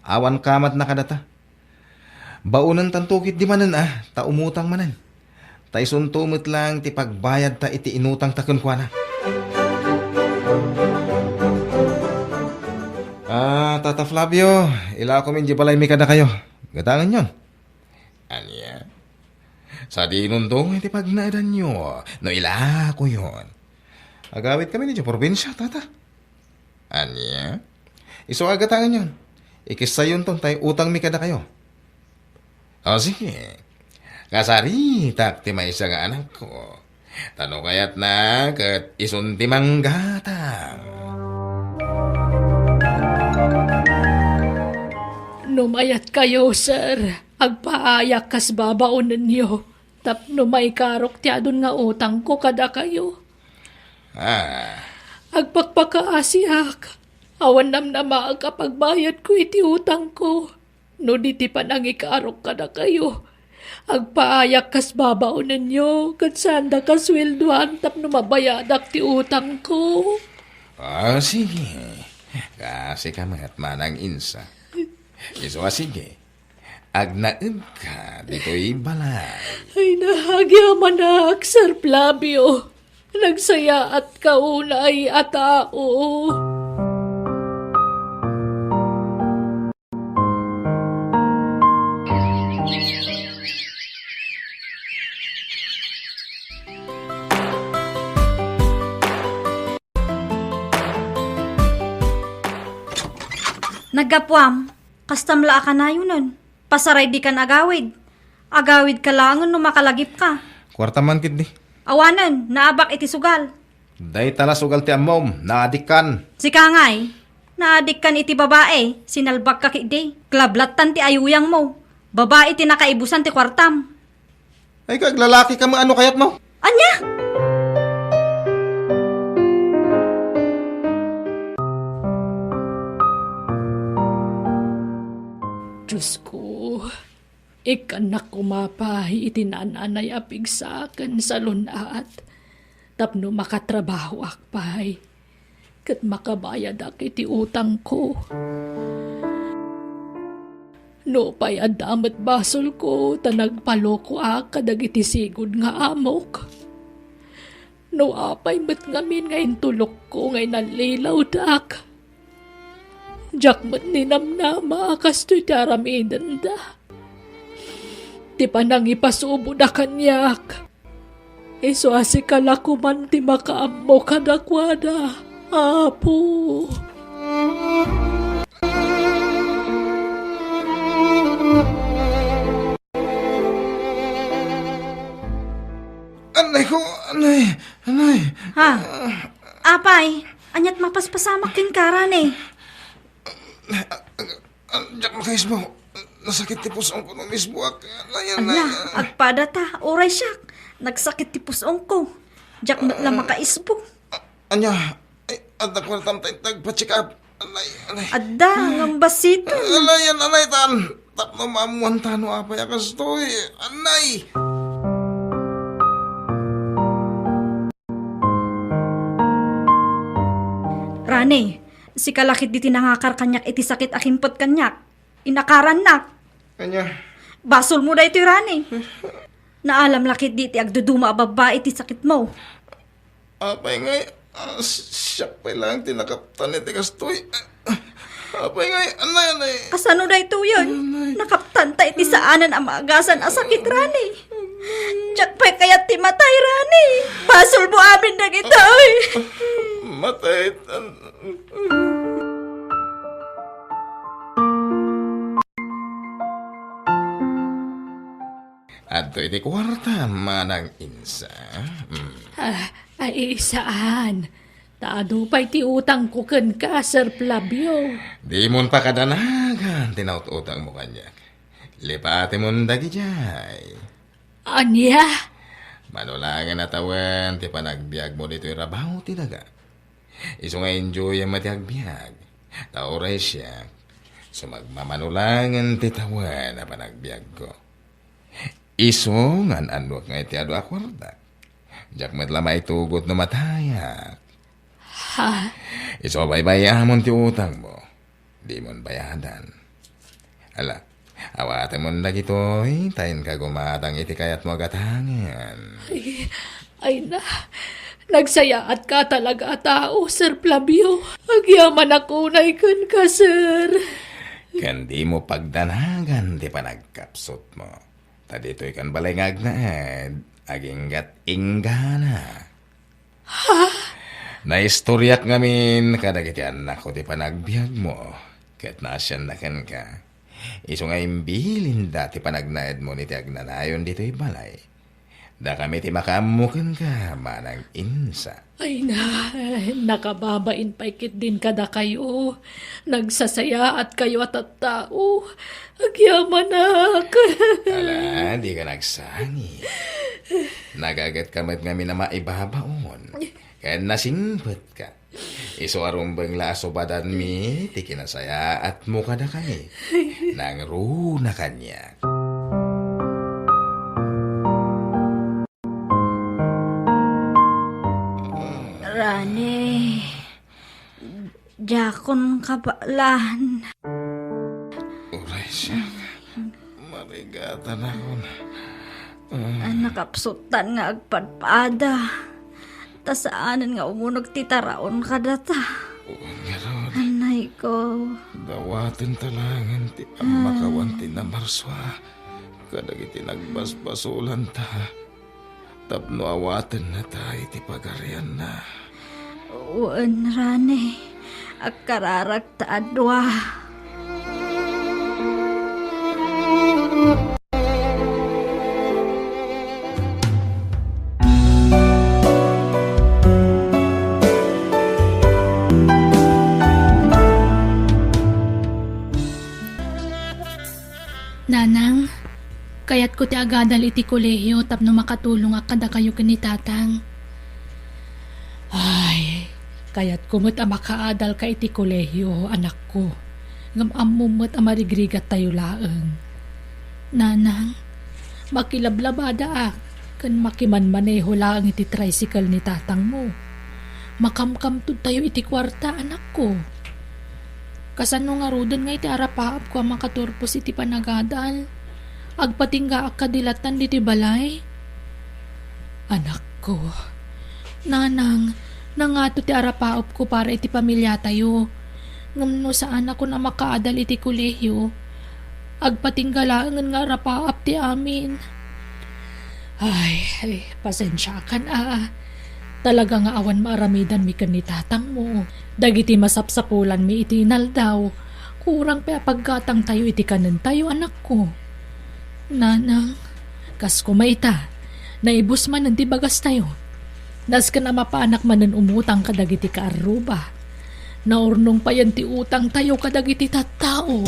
Awan kamatna kadata. Baonentanto ketdi manen a, ta umutang manen. Ta isunto met laeng ti pagbayadta iti inutangta kenkuana. Ah, Tata Flavio, ilakom idiay balaymi kadakayo. Gatangenyon. Ania? Sadinonto nga iti pagnaedanyo no ilakoyon. Agawidkami idiay probinsia, Tata. Ania? Isu a gatangenyon. Ikissayonton tay utangmi kadakayo. O, sige. Kasaritak ti maysa nga anakko. Ta no kayatna, ket isun ti manggatang. No mayatkayo, sir, agpaayak kas babaonenyo. Tapno maikarok ti adun nga utangko kadakayo. Ah. Agpakpakaasiak. Awan namnamaak a pagbayadko iti utangko. No di ti panangikarok kadakayo, agpaayak kas babaonenyo, ket saanda kasueldoan tapno mabayadak ti utangko. Ah, sige. Kasika met, Manang Insa. Isu a sige. Agnaedka ditoy balay. Ay, naagyaman ak, Sir Flavio. Nagsayaatka unay a tao. Naggapuam, kastam la a kanayonen. Pasaray dikan agawid. Agawidka laengen no makalagipka. Kuarta man ketdi. Awanen, naabak iti sugal. Dayta la sugal ti ammom, naadikkan. Sika ngay, naadikkan iti babae, sinalbagka ketdi. Klablattan ti ayuyangmo. Babae ti nakaibusan ti kuartam. Ay, kaglalaki ka, maano kayat mo? Ania? Diyos ko, ikkannak koma pay iti nananay a pigsa ken salun-at tapno makatrabahoak pay ket makabayadak iti utangko. Nupay adda met basolko ta nagpalokoak kadagiti sigud nga amok. No apay met ngamin nga intulokko nga inallilawdak, diak met ninamnama a kastoy ti aramidenda. ti panangipasuboda kaniak. Isu a sika la koman ti makaammo kadakuada, Apo. Anay ko, anay, anay. Ha? Apay, ania't mapaspasamak kenka, Rani? Ah, diak makaisbo. Nasakit ti pus-ongko no umisboak. Anay, anay. Ala, agpadata, uray siak. Nagsakit ti pus-ongko. Diak met la makaisbo. Ah, ania? Ay, adda kuartam ta inta agpa-check up. Anay, anay. Adda, ngem bassit. Anay, anay, tan. Tapno maammuanta no apay a kastoy. Anay. Rani, sika la ketdi ti nangakar kaniak iti sakit a kimpet kaniak. Inakarannak. Ania? Basolmo daytoy, Rani. Naalam la ketdi ti agduduma a babbai iti sakitmo. Apay ngay, ah, si-, siak pay laeng ti nakaptan iti kastoy. Apay ngay, anay, anay. Kasano daytoyen? Anay. Nakaptanta iti saanen a maagasan a sakit, Rani. Diak pay kayat ti matay, Rani. Basolmo amin dagitoy. Matay. Adto iti kuarta, Manang Insa. Mm. Ah, ay, saan. Ta adu pay ti utangko kenka, Sir Flavio. Dimon pakadanagan ti naut-utangmo kaniak. Lipatemon dagidiay. Ania? Mano laengen a tawen ti panagbiagmo ditoy rabaw ti daga. Isu nga enjoyem met ti agbiag. Ta uray siak, sumagmamano laengen ti tawen a panagbiagko. Isu nga an-annuak nga iti adu a kuarta. Diak met la maitugot no matayak. Ha? Isu a baybay-amon ti utangmo. Dimon bayadan. Ala, awatemon dagitoy, ta inka gumatang iti kayatmo a gatangen. Ay, ay na, nagsayaatka talaga a tao, Sir Flavio. Agyamanak unay kenka, sir. Ken dimo pagdanagan ti panagkapsutmo. Ta ditoy kan balay nga agnaed, aginggat inggana. Ha? Naistoriak ngamin kadagiti annakko ti panagbiagmo, ket naasianna kenka. Isu nga imbilinda ti panagnaedmo iti agnanayon ditoy balay. Dakami ti makaammo kenka, Manang Insa. Ay na, nakababain pay ketdin kadakayo. Nagsasayaatkayo a tattao. Agyamanak. Ala, dika nagsangi. Nagagetka met ngamin a maibabaon. Ken nasingpetka. Isu a rumbeng la a subadanmi ti kinasayaatmo kadakami. Nangruna kaniak. Rani, diakon kabaelan. Uray siak, marigatanakon. Ah. Ah, nakapsutan nga agpadpada. Ta saanen nga umuneg ti taraon kadata. Wen ngarud. Anay ko. Dawatenta laengen ti ammakawan ti namarsua kadagiti nagbasbasolanta. Tapno awatennata iti pagarianna. Wen, Rani, agkararagta a dua. Nanang, kayatko ti agadal iti kolehiyo tapno makatulongak kadakayo ken ni Tatang. Ay, kayatko met a makaadalka iti kolehiyo, anakko. Ngem ammom met a marigrigattayo laeng. Nanang, makilablabadaak ken makimanmaneho laeng iti tricycle ni tatangmo. Makamkamtudtayo iti kuarta, anakko. Kasano ngaruden nga iti arapaapko a makaturpos iti panagadal? Agpatinggaak kadi lattan ditoy balay? Anakko, nanang, nangato ti arapaapko para iti pamiliatayo. Ngem no saanakon a makaadal iti kolehiyo, Agpatingga laengen nga arapaap ti amin. Ay, ay, pasensiakan a. Talaga nga awan maaramidanmi ken ni tatangmo. Dagiti masapsapulanmi iti inaldaw, kurang pay a paggatangtayo iti kanentayo, anakko. Nanang, kas koma ita, naibus manen ti bagastayo. Nasken a mapanak manen umutang kadagiti kaarruba. Naurnong payen ti utangtayo kadagiti tattao.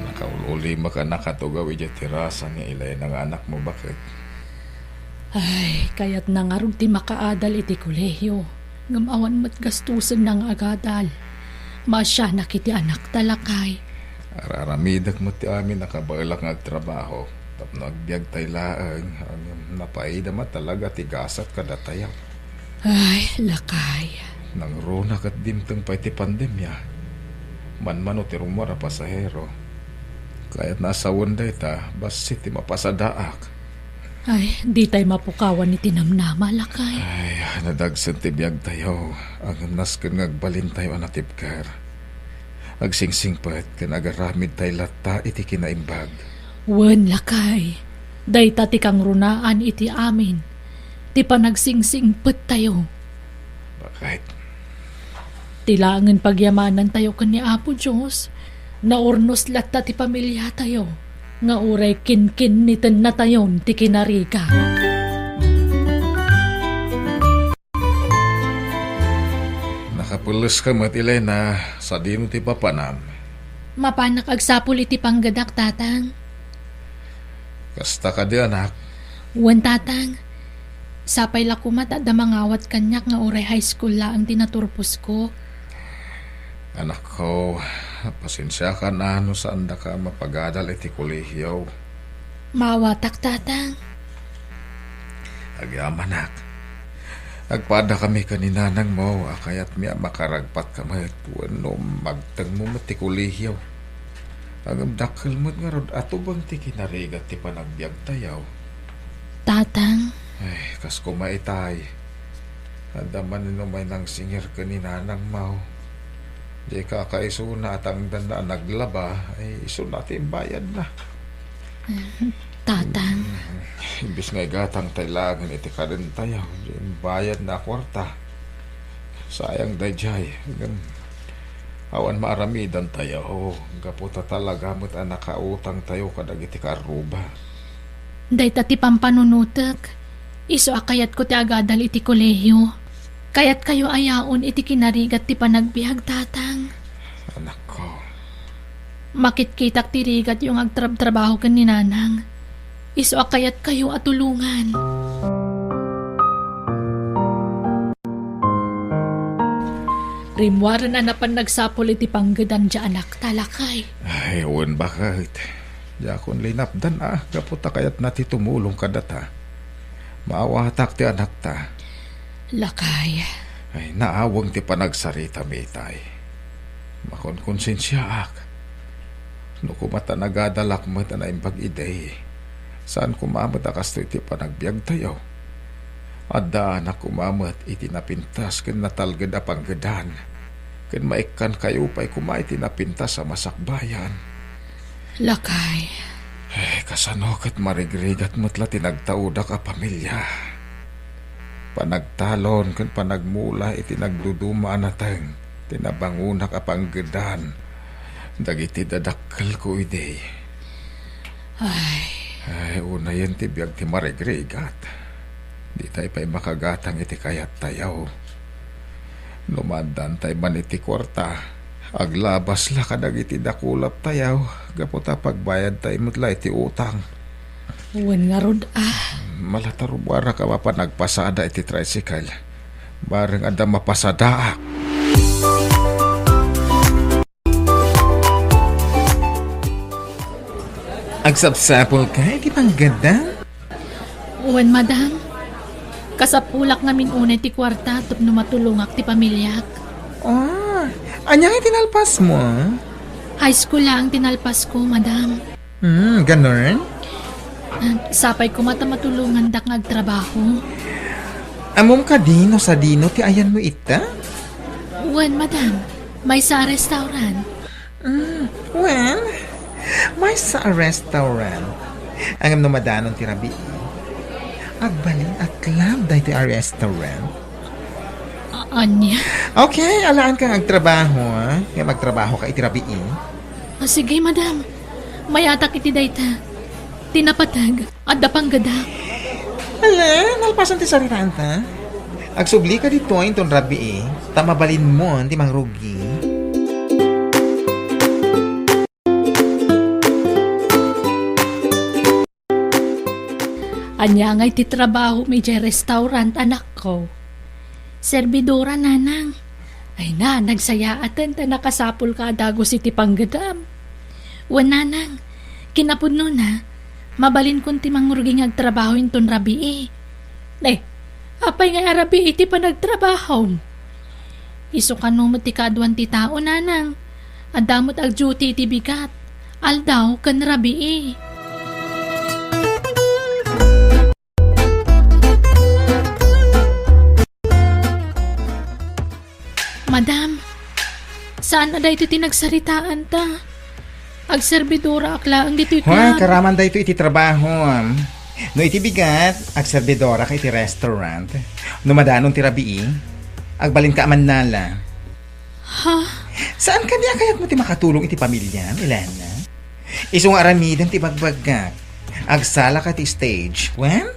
Nakaul-ulimek a nakatugaw idiay terasa ni Elena nga anakmo, baket. Ay, kayatna ngarud ti makaadal iti kolehio, ngem awan met gastusenna nga agadal. Maasianak iti anakta, lakay. Ar-aramidek met ti amin a kabaelak nga agtrabaho tapno agbiagtay laeng, ngem napaida met talaga ti gasat kadatayo. Ay, lakay. Nangruna ket dimteng pay ti pandemia. Manmano ti rummuar a pasahero. Kayatna a sawen dayta, bassit ti mapasadaak. Ay, ditay mapukawan iti namnama, lakay. Ay, nadagsen ti biagtayo. Ngem nasken nga agbalintayo a natibker. Agsingsingpet ken agaramidtay latta iti kinaimbag. Wen, lakay. Dayta ti kangrunaan iti amin. Ti panagsingsingsingpettayo. Baket. Ti laengen pagyamanantayo ken ni Apo Dios, naurnos latta ti pamiliatayo, nga uray kinkinnitennatayon ti kinarigat. Nakapuleska met, Elena, sadino ti papanam? Mapanak agsapul iti panggedak, Tatang. Kasta kadi, anak? Wen, Tatang. Sapay la koma ta adda mangawat kaniak nga uray high school laeng ti naturposko. Anakko, pasensiakan a no saandaka a mapagadal iti kolehio. Maawatak, Tatang. Agyamanak. Agpadakami ken ni nanangmo a kayatmi a makaragpatka met wenno magtengmo met ti kolehio. Ngem dakkel met ngarud a tubeng ti kinarigat ti panagbiagtayo. Tatang. Ay, kas koma itay. Adda manen umay nangsingir ken ni nanangmo. Di kakaisuna a tangdanna a naglaba, ay isuna ti imbayadna. Tatang. Mm, imbes nga igatangtay laengen iti kadentayo, di imbayadna a kuarta. Sayang daydiay, ngem awan maaramidantayo, gapu ta talaga met a nakautangtayo kadagiti kaarruba. Dayta ti pampanunotek. Isu a kayatko ti agadal iti kolehio. Kayatkayo a yaon iti kinarigat ti panagbiag, Tatang. Anakko. Makitkitak ti rigatyo nga agtrabtrabaho ken ni Nanang. Isu a kayatkayo a tulongan. Rimmuaren a napan nagsapul iti panggedan ti anakta, lakay. Ay, wen, baket. Diakon linapdan a, gapu ta kayatna ti tumulong kadata. Maawatak ti anakta. Lakay. Ay, naaweng ti panagsarita, mitay. Makonkonsensiaak. No koma ta nagadalak met a naimbag idi, saan koma met a kastoy ti panagbiagtayo. Addaanak koma met iti napintas ken natalged a panggedan, ken maikkankayo pay koma iti napintas a masakbayan. Lakay. Eh, kasano ket marigrigat met la ti nagtaudak a pamilia? Panagtalon ken panagmula iti nagduduma a nateng ti nabangonak a panggedan dagiti dadakkelko idi. Ay. Ay, unayen ti biag ti marigrigat. Ditay pay makagatang iti kayattayo. No maaddaantay man iti kuarta, aglabas la kadagiti dakulaptayo gapu ta pagbayadtay met la iti utang. Wen ngarud a. Mala ta rummuarak a mapan agpasada iti tricycle. Bareng adda mapasadaak. Agsapsapulka iti panggedan? Wen, madam. Kasapulak ngamin unay ti kuarta tapno matulongak ti pamiliak. Ah, ania ngay ti nalpasmo? High school laeng ti nalpasko, madam. Hmm, ganun? Ah, sapay koma ta matulongandak nga agtrabaho. Ammom kadi no sadino ti ayanmo ita? Wen, madam. Maysa a restaurant. Mm, wen, maysa a restaurant. Ngem no madanon ti rabii, agbalin a club daytoy a restaurant. A-, ania? Okay, alaanka nga agtrabaho, ha? Ngem agtrabahoka iti rabii. Ah, sige, madam. Mayatak iti dayta. Ti napateg, adda panggedak. Ala, nalpasan ti saritaanta. Agsublika ditoy inton rabii, ta mabalinmon ti mangrugi. Ania ngay ti trabahom idiay restaurant, anakko? Servidora, nanang. Ay na, nagsayaaten ta nakasapulka a dagus iti panggedam. Wen, nanang, kinapudnona, mabalinkon ti mangrugi nga agtrabaho inton rabii. Ne, apay ngay a rabii ti panagtrabahom? Isu kano met ti kaaduan ti tao, nanang. Adda met agduty iti bigat, aldaw ken rabii. Madam, saan a daytoy ti nagsaritaanta? Agserbidoraak laeng ditoy Hoy, club. Karaman daytoy iti trabahom. No iti bigat, agserbidoraka iti restaurant. No madanon ti rabii, agbalinka a mannala. Ha? Saan kadi a kayatmo ti makatulong iti pamiliam, Elena? Isu nga aramidem ti ibagbagak. Agsalaka ti stage. Wen?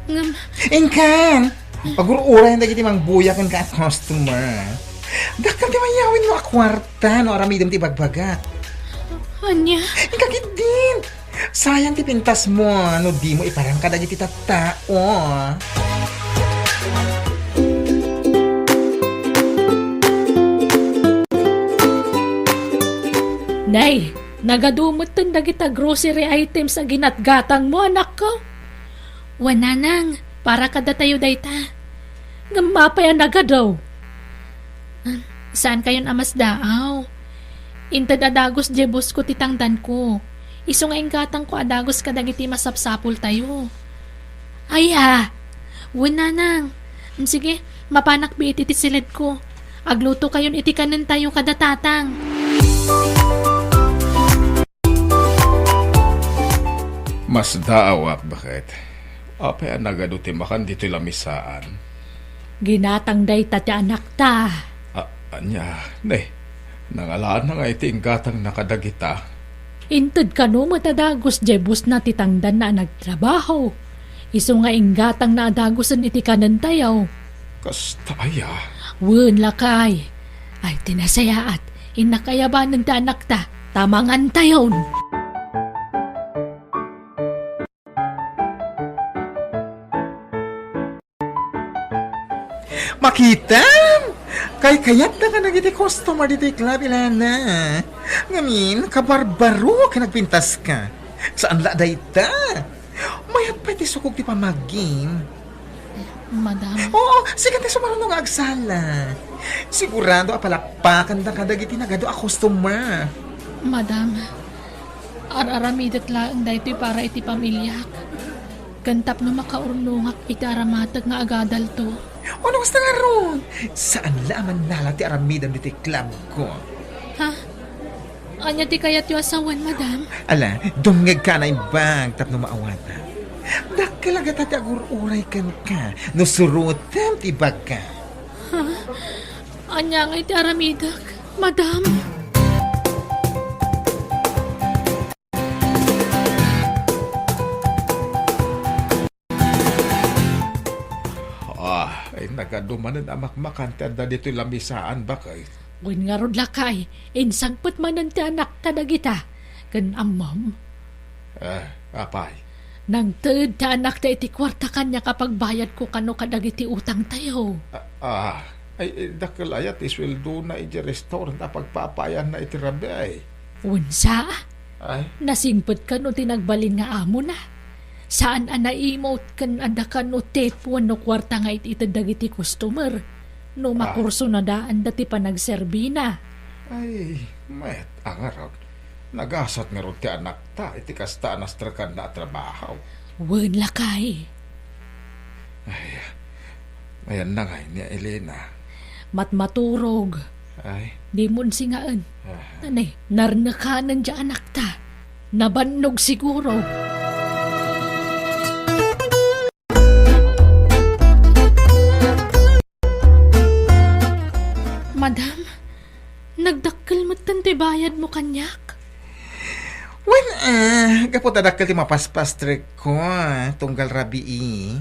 Ngem Inkan! Agur-urayen dagiti mangbuya kenka a customer. Dakkel ti mayawinmo a kuarta no aramidem ti ibagbagak. Ania? Inka ketdin! Sayang ti pintasmo no dimo iparang kadagiti tattao. Nay, nagadu metten dagita grocery items a ginatgatangmo, anakko? Wen, nanang, para kadatayo dayta. Ngem apay a nagadu? Ah, saankayon a masdaaw? Inted a dagus diay busko ti tangdanko. Isu nga inggatangko a dagus kadagiti masapsapultayo. Aya, wen, nanang. Mm, sige, mapanak biit iti siledko. Aglutokayon iti kanentayo kada tatang. Masdaawak, baket. Apay a nagadu ti makan ditoy lamisaan? Ginatang dayta ti anakta. A-, ania, ne? Nangalaanna nga iti inggatangna kadagita? Inted kano met a dagus diay busna ti tangdanna a nagtrabaho. Isu nga inggatangna a dagusen iti kanentayo. Kasta aya? Wen, lakay. Ay, ti nasayaat, innak a ayabanen ti anakta, ta mangantayon. Makitam! Kaykayatda kadagiti customer ditoy club, Elena. Ngamin, kabarbaro ken nagpintaska. Saan la dayta? Mayat pay ti sukog ti pamagim. Madam. Oo, sika ti sumaruno nga agsala. Sigurado a palakpakanda kadagiti nagadu a customer. Madam, ar-aramidek laeng daytoy para iti pamiliak. Ken tapno makaurnongak iti aramatek nga agadalto. Unos ta ngarud, saan la a mannala ti aramidem ditoy club ko. Ha? Ania ti kayatyo a sawen, madam? Ala, dumngegka a naimbag tapno maawatam. Dakkel a gata ti agur-uray kenka no surotem ti ibagka. Ha? Ania ngay ti aramidek, madam? Ah, ay, nagadu manen a makmakan ti adda ditoy lamisaan, baket. Wen ngarud, lakay, insangpet manen ti anakta dagita. Ken ammom? Eh, apay? Nangted ti anakta iti kuarta kaniak a pagbayadko kano kadagiti utangtayo. Ah, ah, ay, eh, dakkel aya ti sueldona idiay restaurant a pagpaapayanna iti rabii. Wen sa? Ay? Nasingpet kano ti nagbalin nga amona. Saan a naimut ken adda kano tip wenno kuarta nga it-ited dagiti customer no Ah. makursunadaanda ti panagserbina. Ay, met a ngarud. Nagasat ngarud ti anakta iti kasta a nastrekanna a trabaho. Wen, lakay. Ay, Ayan na ngay ni Elena. Matmaturog. Ay. Di mo singaen. Ah. Tanay, narnekanen diay anakta. Nabannog siguro. Madam, nagdakkel metten ti bayad mo kaniak? Wen, ah, gapu ta dakkel ti mapaspastrek ko, ah, tunggal rabii.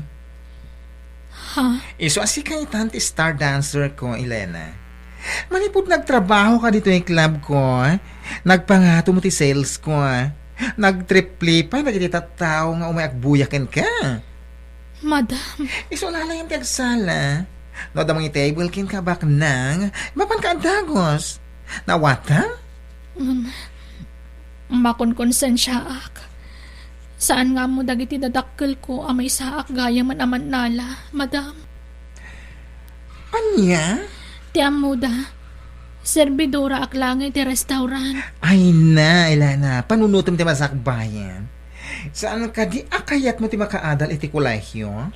Ha? Isu a sika itan ti star dancer ko, Elena. Manipud nagtrabaho ka ditoy club ko, nagpangato mo ti sales ko, nagtriple pay dagiti tattao nga umay agbuya kenka. Madam. Isu a laeng ti agsala. No adda mangitable kenka baknang, mapanka a dagos. Nawatam? Mm. Makonkonsensiaak. Saan nga ammo dagiti dadakkelko a maysaak gayamen a mannala, madam. Ania? Ti ammoda, serbidoraak laeng iti restaurant. Ay na, Elena, panunotem ti masakbayan. Saan kadi a kayatmo ti makaadal iti kolehio?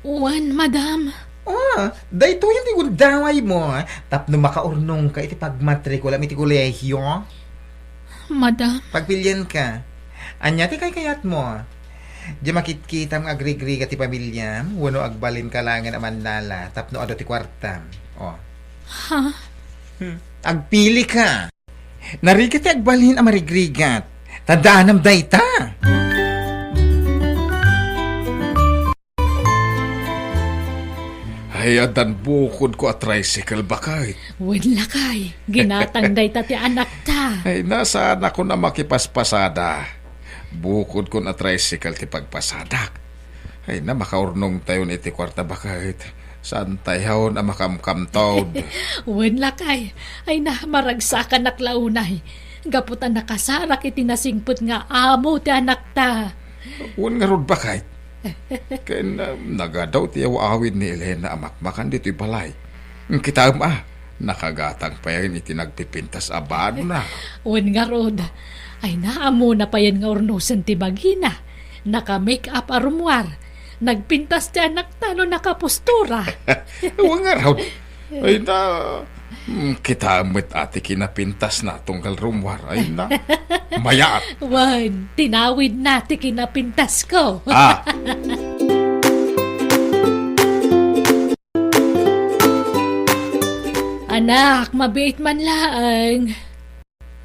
Wen, madam. Oh, daytoyen ti gundawaymo, tapno makaurnongka iti pagmatrikulam iti kolehio. Madam. Pagpilienka. Ania ti kaykayatmo? Di makitkitam nga agrigrigat ti pamiliam, wenno agbalinka laengen a mannala tapno adu ti kuartam? Oh. Ha? Hmm. Agpilika. Narigat ti agbalin a marigrigat. Tandaan dayta. Ay, addan bukodko a tricycle, baket. Wen, lakay. Ginatang dayta ti anakta. Ay, na, saanakon a makipaspasada. Bukodkon a tricycle ti pagpasadak. Ay na, makaurnongtayon iti kuarta, baket. Saantayon a makamkamtod. Wen, lakay. Ay na, maragsakanak la unay. Gapu ta nakasarak iti nasingpet nga amo ti anakta. Wen ngarud, baket. Ken, ah, nagadaw ti aw-awid ni Elena a makmakan ditoy balay. Kitaem a, nakagatang payen iti nagpipintas a banona. Wen ngarud, ay na, ammona payen nga urnosen ti bagina. Naka-make-up a rummuar. Nagpintas ti anakta no nakapostura. Wen ngarud, ay na, mm, kitaem met a ti kinapintasna tunggal rummuar. Ay na, mayat. Wen, tinawidna ti kinapintasko. Ah. Anak, mabiit man laeng.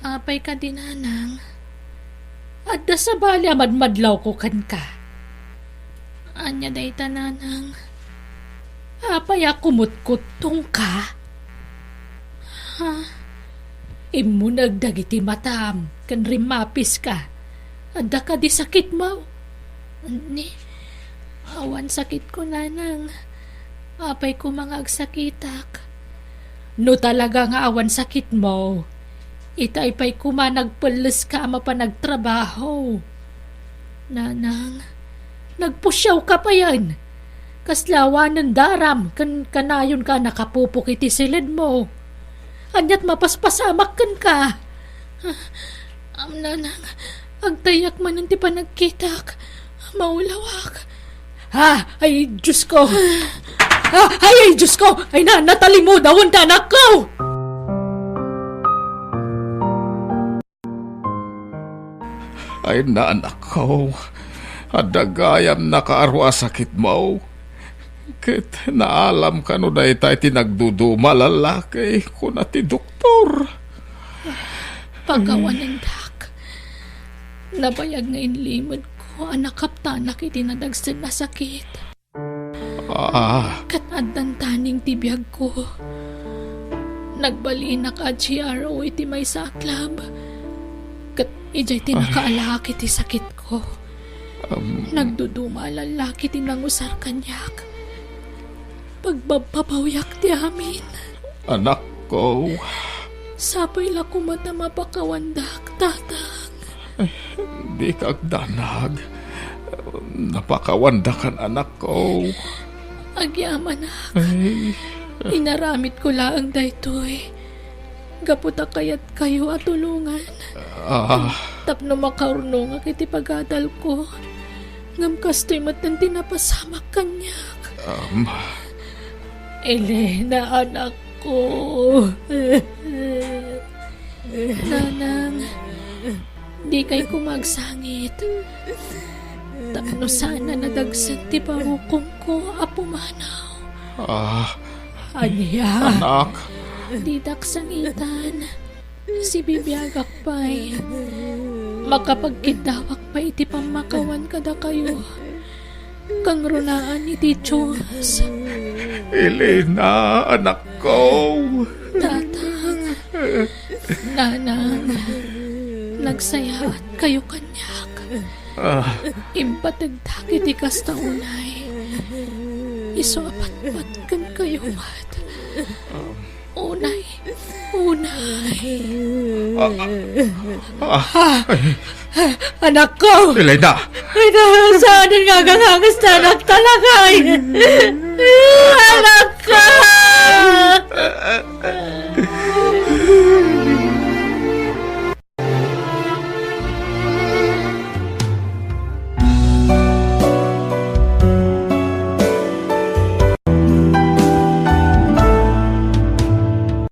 Apay kadi, nanang? Adda sabali a madmadlawko kenka. Ania dayta, nanang? Apay a kumutkuttongka? Ha? Immuneg dagiti matam ken rimmapiska. Adda kadi sakitmo? Ni, awan sakitko, nanang. Apay koma nga agsakitak? No talaga nga awan sakitmo, itay pay koma nagpelleska a mapan agtrabaho. Nanang, nagpusiawka payen. Kasla awanen daram ken kanayonka a nakapupok iti siledmo. Aniat mapaspasamak kenka? Am, nanang, agtayak manen ti panagkitak. Maulawak. Ha? Ay, Diyos ko! Ha? Ay, ay, Diyos ko! Ay na, natalimudawen ta, anakko! Ay na, anakko, adda gayam nakaaro a sakitmo. Ket naalamka no dayta ti nagduduma a lallaki, kuna ti doktor. Pakawanendak. Nabayag nga inlimedko a nakaptanak iti nadagsen a sakit. Ah. Ket addan taning ti biagko. Nagbalinak a G R O iti maysa a club. Ket idiay ti nakaalaak iti sakitko. Um. Nagduduma a lallaki ti nangusar kaniak. Pagbabbabawiak ti amin. Anakko. Sapay la koma ta mapakawandak, tatang. Ay, dika agdanag. Napakawandakan, anakko. Agyamanak. Ay. Inaramidko laeng daytoy gapu ta kayatkayo a tulongan. Ah. Tapno makaurnongak iti pagadalko. Ngem kastoy metten ti napasamak kaniak. Um. Elena, anakko. Nanang, dikay koma agsangit. Tapno saan a nadagsen ti barukongko a pumanaw. Ah, Ania? Anak. Didak sangitan. Sibibiagak pay. Makapagkiddawak pay iti pammakawan kadakayo. Kangrunaan iti Dios. Elena, anakko. Tatang, nanang, nagsayaat kayo kaniak. Ah. Impategdak iti kasta unay. Isu a patpat kenkayo met. Unay, unay. Ah, ah, ah. Anakko! Elena! Ay, na, saan nga agangangas ta anak talaga, ay? Anakko!